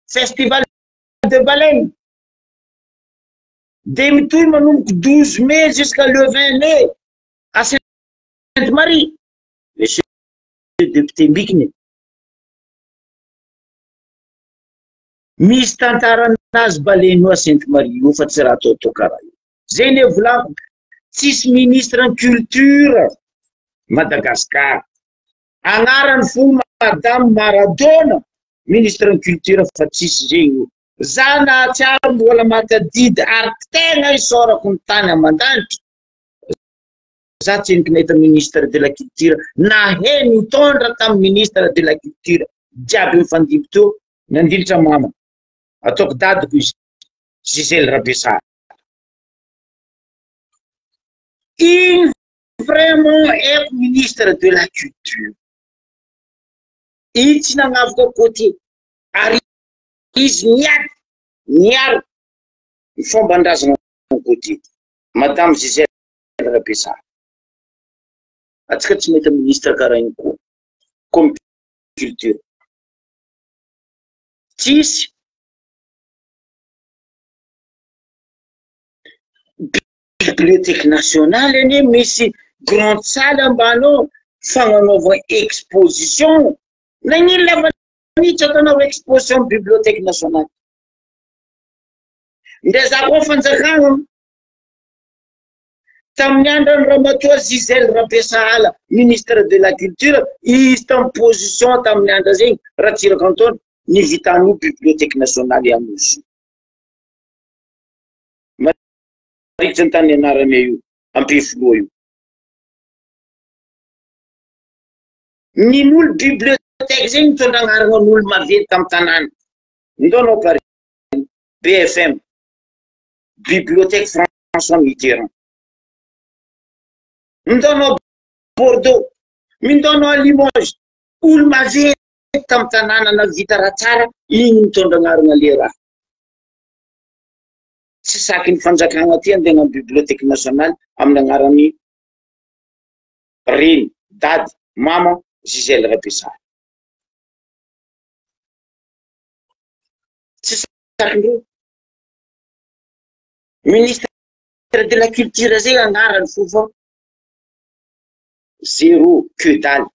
Speaker 1: festival de baleine. De mitohy manomboka 12 mai jusqu'à le 20 mai à Sainte Marie. Monsieur député Mbikina. Misy tantaranazy baleine io à Sainte Marie io fa tsy raha ataotao karaha io. Zay ne volako, tsisy ministre ny culture Madagascar. Agnarany fo Madame Maradona ministre ny culture fa tsisy zegny io. Za nahatsiaro mbola mahatadidy ary tegna isaorako ny tany aman-danitra. Za tsy henoko nahita ministre de la culture nahay nitondra tamin'ny ministre de la culture jiaby nifandimby teo nandilitra mama ataoko dadiko izy Gisèle Rabesara. Iny vraiment haiko ministre de la culture. Iny tsy nagnavoka côté ary izy niady niaro ny fomban-drazana côté. Madame Gisèle Rabesara. Atsika tsy mety ministre karaha iny koa. Comme culture. Tsisy. Bibliothèque nationale anie misy grande salle ambany ao fagnanaovana exposition. Nagnino lava nitsy ataonareo exposition bibliothèque nationale. Ndre za koa fanjakana tamin'ny andron'i Ramatoa Gisèle Rabesahala ministre de la culture izy tamin'ny position tamin'ny andro zegny Ratsiraka Antoine nivitan'io bibliothèque nationale Anosy. Marikitry ny tany nianaranay io Ampefiloha io. Nin'olo bibliothèque zegny nitondra agnarana an'olo maventy tamin'ny tanàna. Ndao anao Paris, BFM, bibliothèque François Mitterrand. Mindao anao Bordeaux, mindao anao Limoges, olo maventy tamin'ny tanàna nahavita raha tsara, iny mitondra agnarana le raha. Tsy saky ny fanjakana aty andeha hagnano bibliothèque nationale amin'ny agnaran'ny reny, dady. Mama Gisèle Rabesary. Tsy sakindreo. Ministre de la culture zay agnarany fo fa zéro que dalle.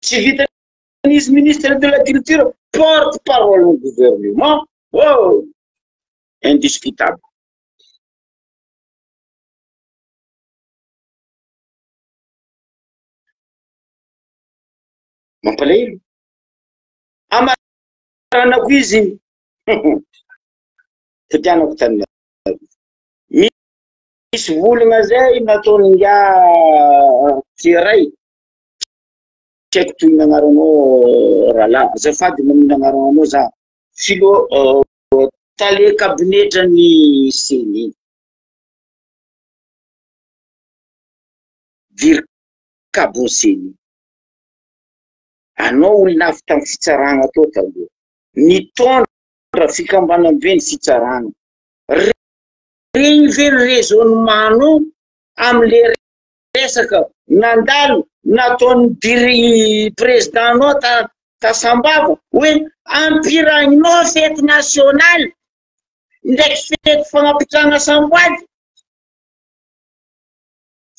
Speaker 1: Tsy vitan'izy ministre de la culture, porte parole ny gouvernement. Oh, indiscutable. Mampalahelo. Amaranako izy. Todianako Tananarivo. Misy volagna zay nataon'ingahy Tsiray. Tsy haiko tohina agnaranao rahalahy. Azafady magnino agnaranao za. Filoha tale kabinetran'ny CENI. Dircabon'ny CENI. Anao olona avy tamin'ny fitsaragna tao taloha. Nitondra fikambanambe ny fitsaragna. Regny ve ny raisonnement-nao amle resaka nandalo nataon'ny diri président-nao ta ta Sambava hoe ampiragninao fety nationale ndraiky fety fagnapitrahana samboady?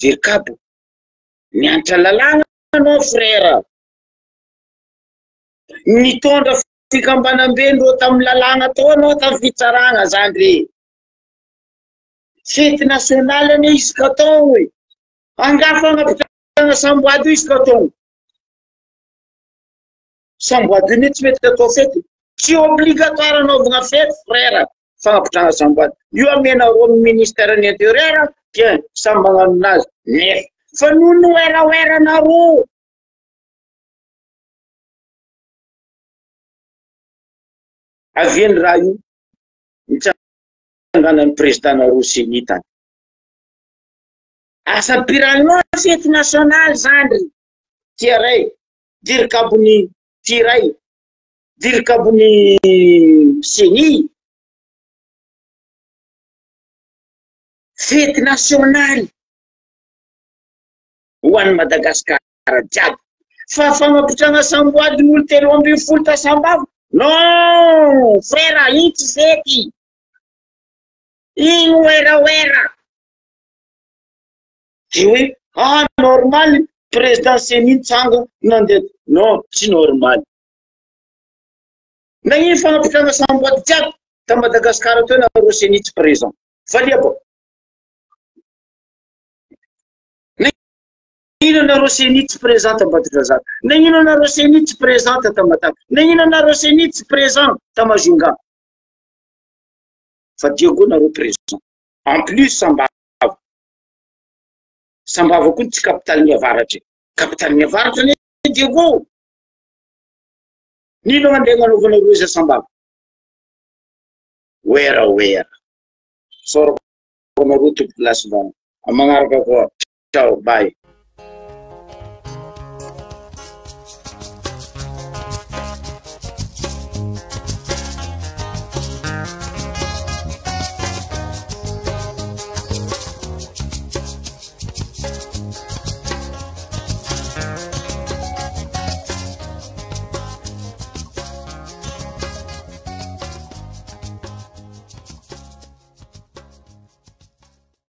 Speaker 1: Dircab, nianatra lalàna anao frère. Nitondra fikambanambe ndreo tamin'ny lalàna tao anao tamin'ny fitsarana zandry e. Fety nationale anie isaka taogno e. Angaha fagnampitana samboady io isaka taogno. Samboady io anie tsy mety atao fety. Tsy obligatoire anaovagna fety frère. Fagnampitana samboady. Io amenareo amin'ny ministère ny intérieur dia samy magnano nazy. Nefa fa noho ny werawera-nareo. Aviany raha io nitsanganan'ny président-nareo CENI tany. Asa piranao fety nationale zandry. Tiaray, dirikabon'ny tiray, dirikabon'ny CENI. Fety nationale ho an'i Madagasikara jiaby. Fa fagnapotragna samboady ny olo 13 ta Sambava? Non frère, iny tsy fety. Iny werawera. De hoe ah normal président CENI nitsanga nandeha. Non, tsy normal. Na iny fagnapotragna samboady jiaby ta Madagasikara teo nareo CENI tsy présent. Valia ba. Nagnino anareo CENI tsy présent Ambatondrazaka? Nagnino anareo CENI tsy présent Tamatave? Nagnino anareo CENI tsy présent ta Majunga? Fa Diego nareo présent. En plus Sambava. Sambava koa tsy capitale-ny avaratra e. Capitale-ny avaratra anie Diego. Nino andeha agnanaovanareo izy Sambava? Wera wera. Sorako anareo tompoko lahy sy vavy. Magnaraka koa. Ciao, bye.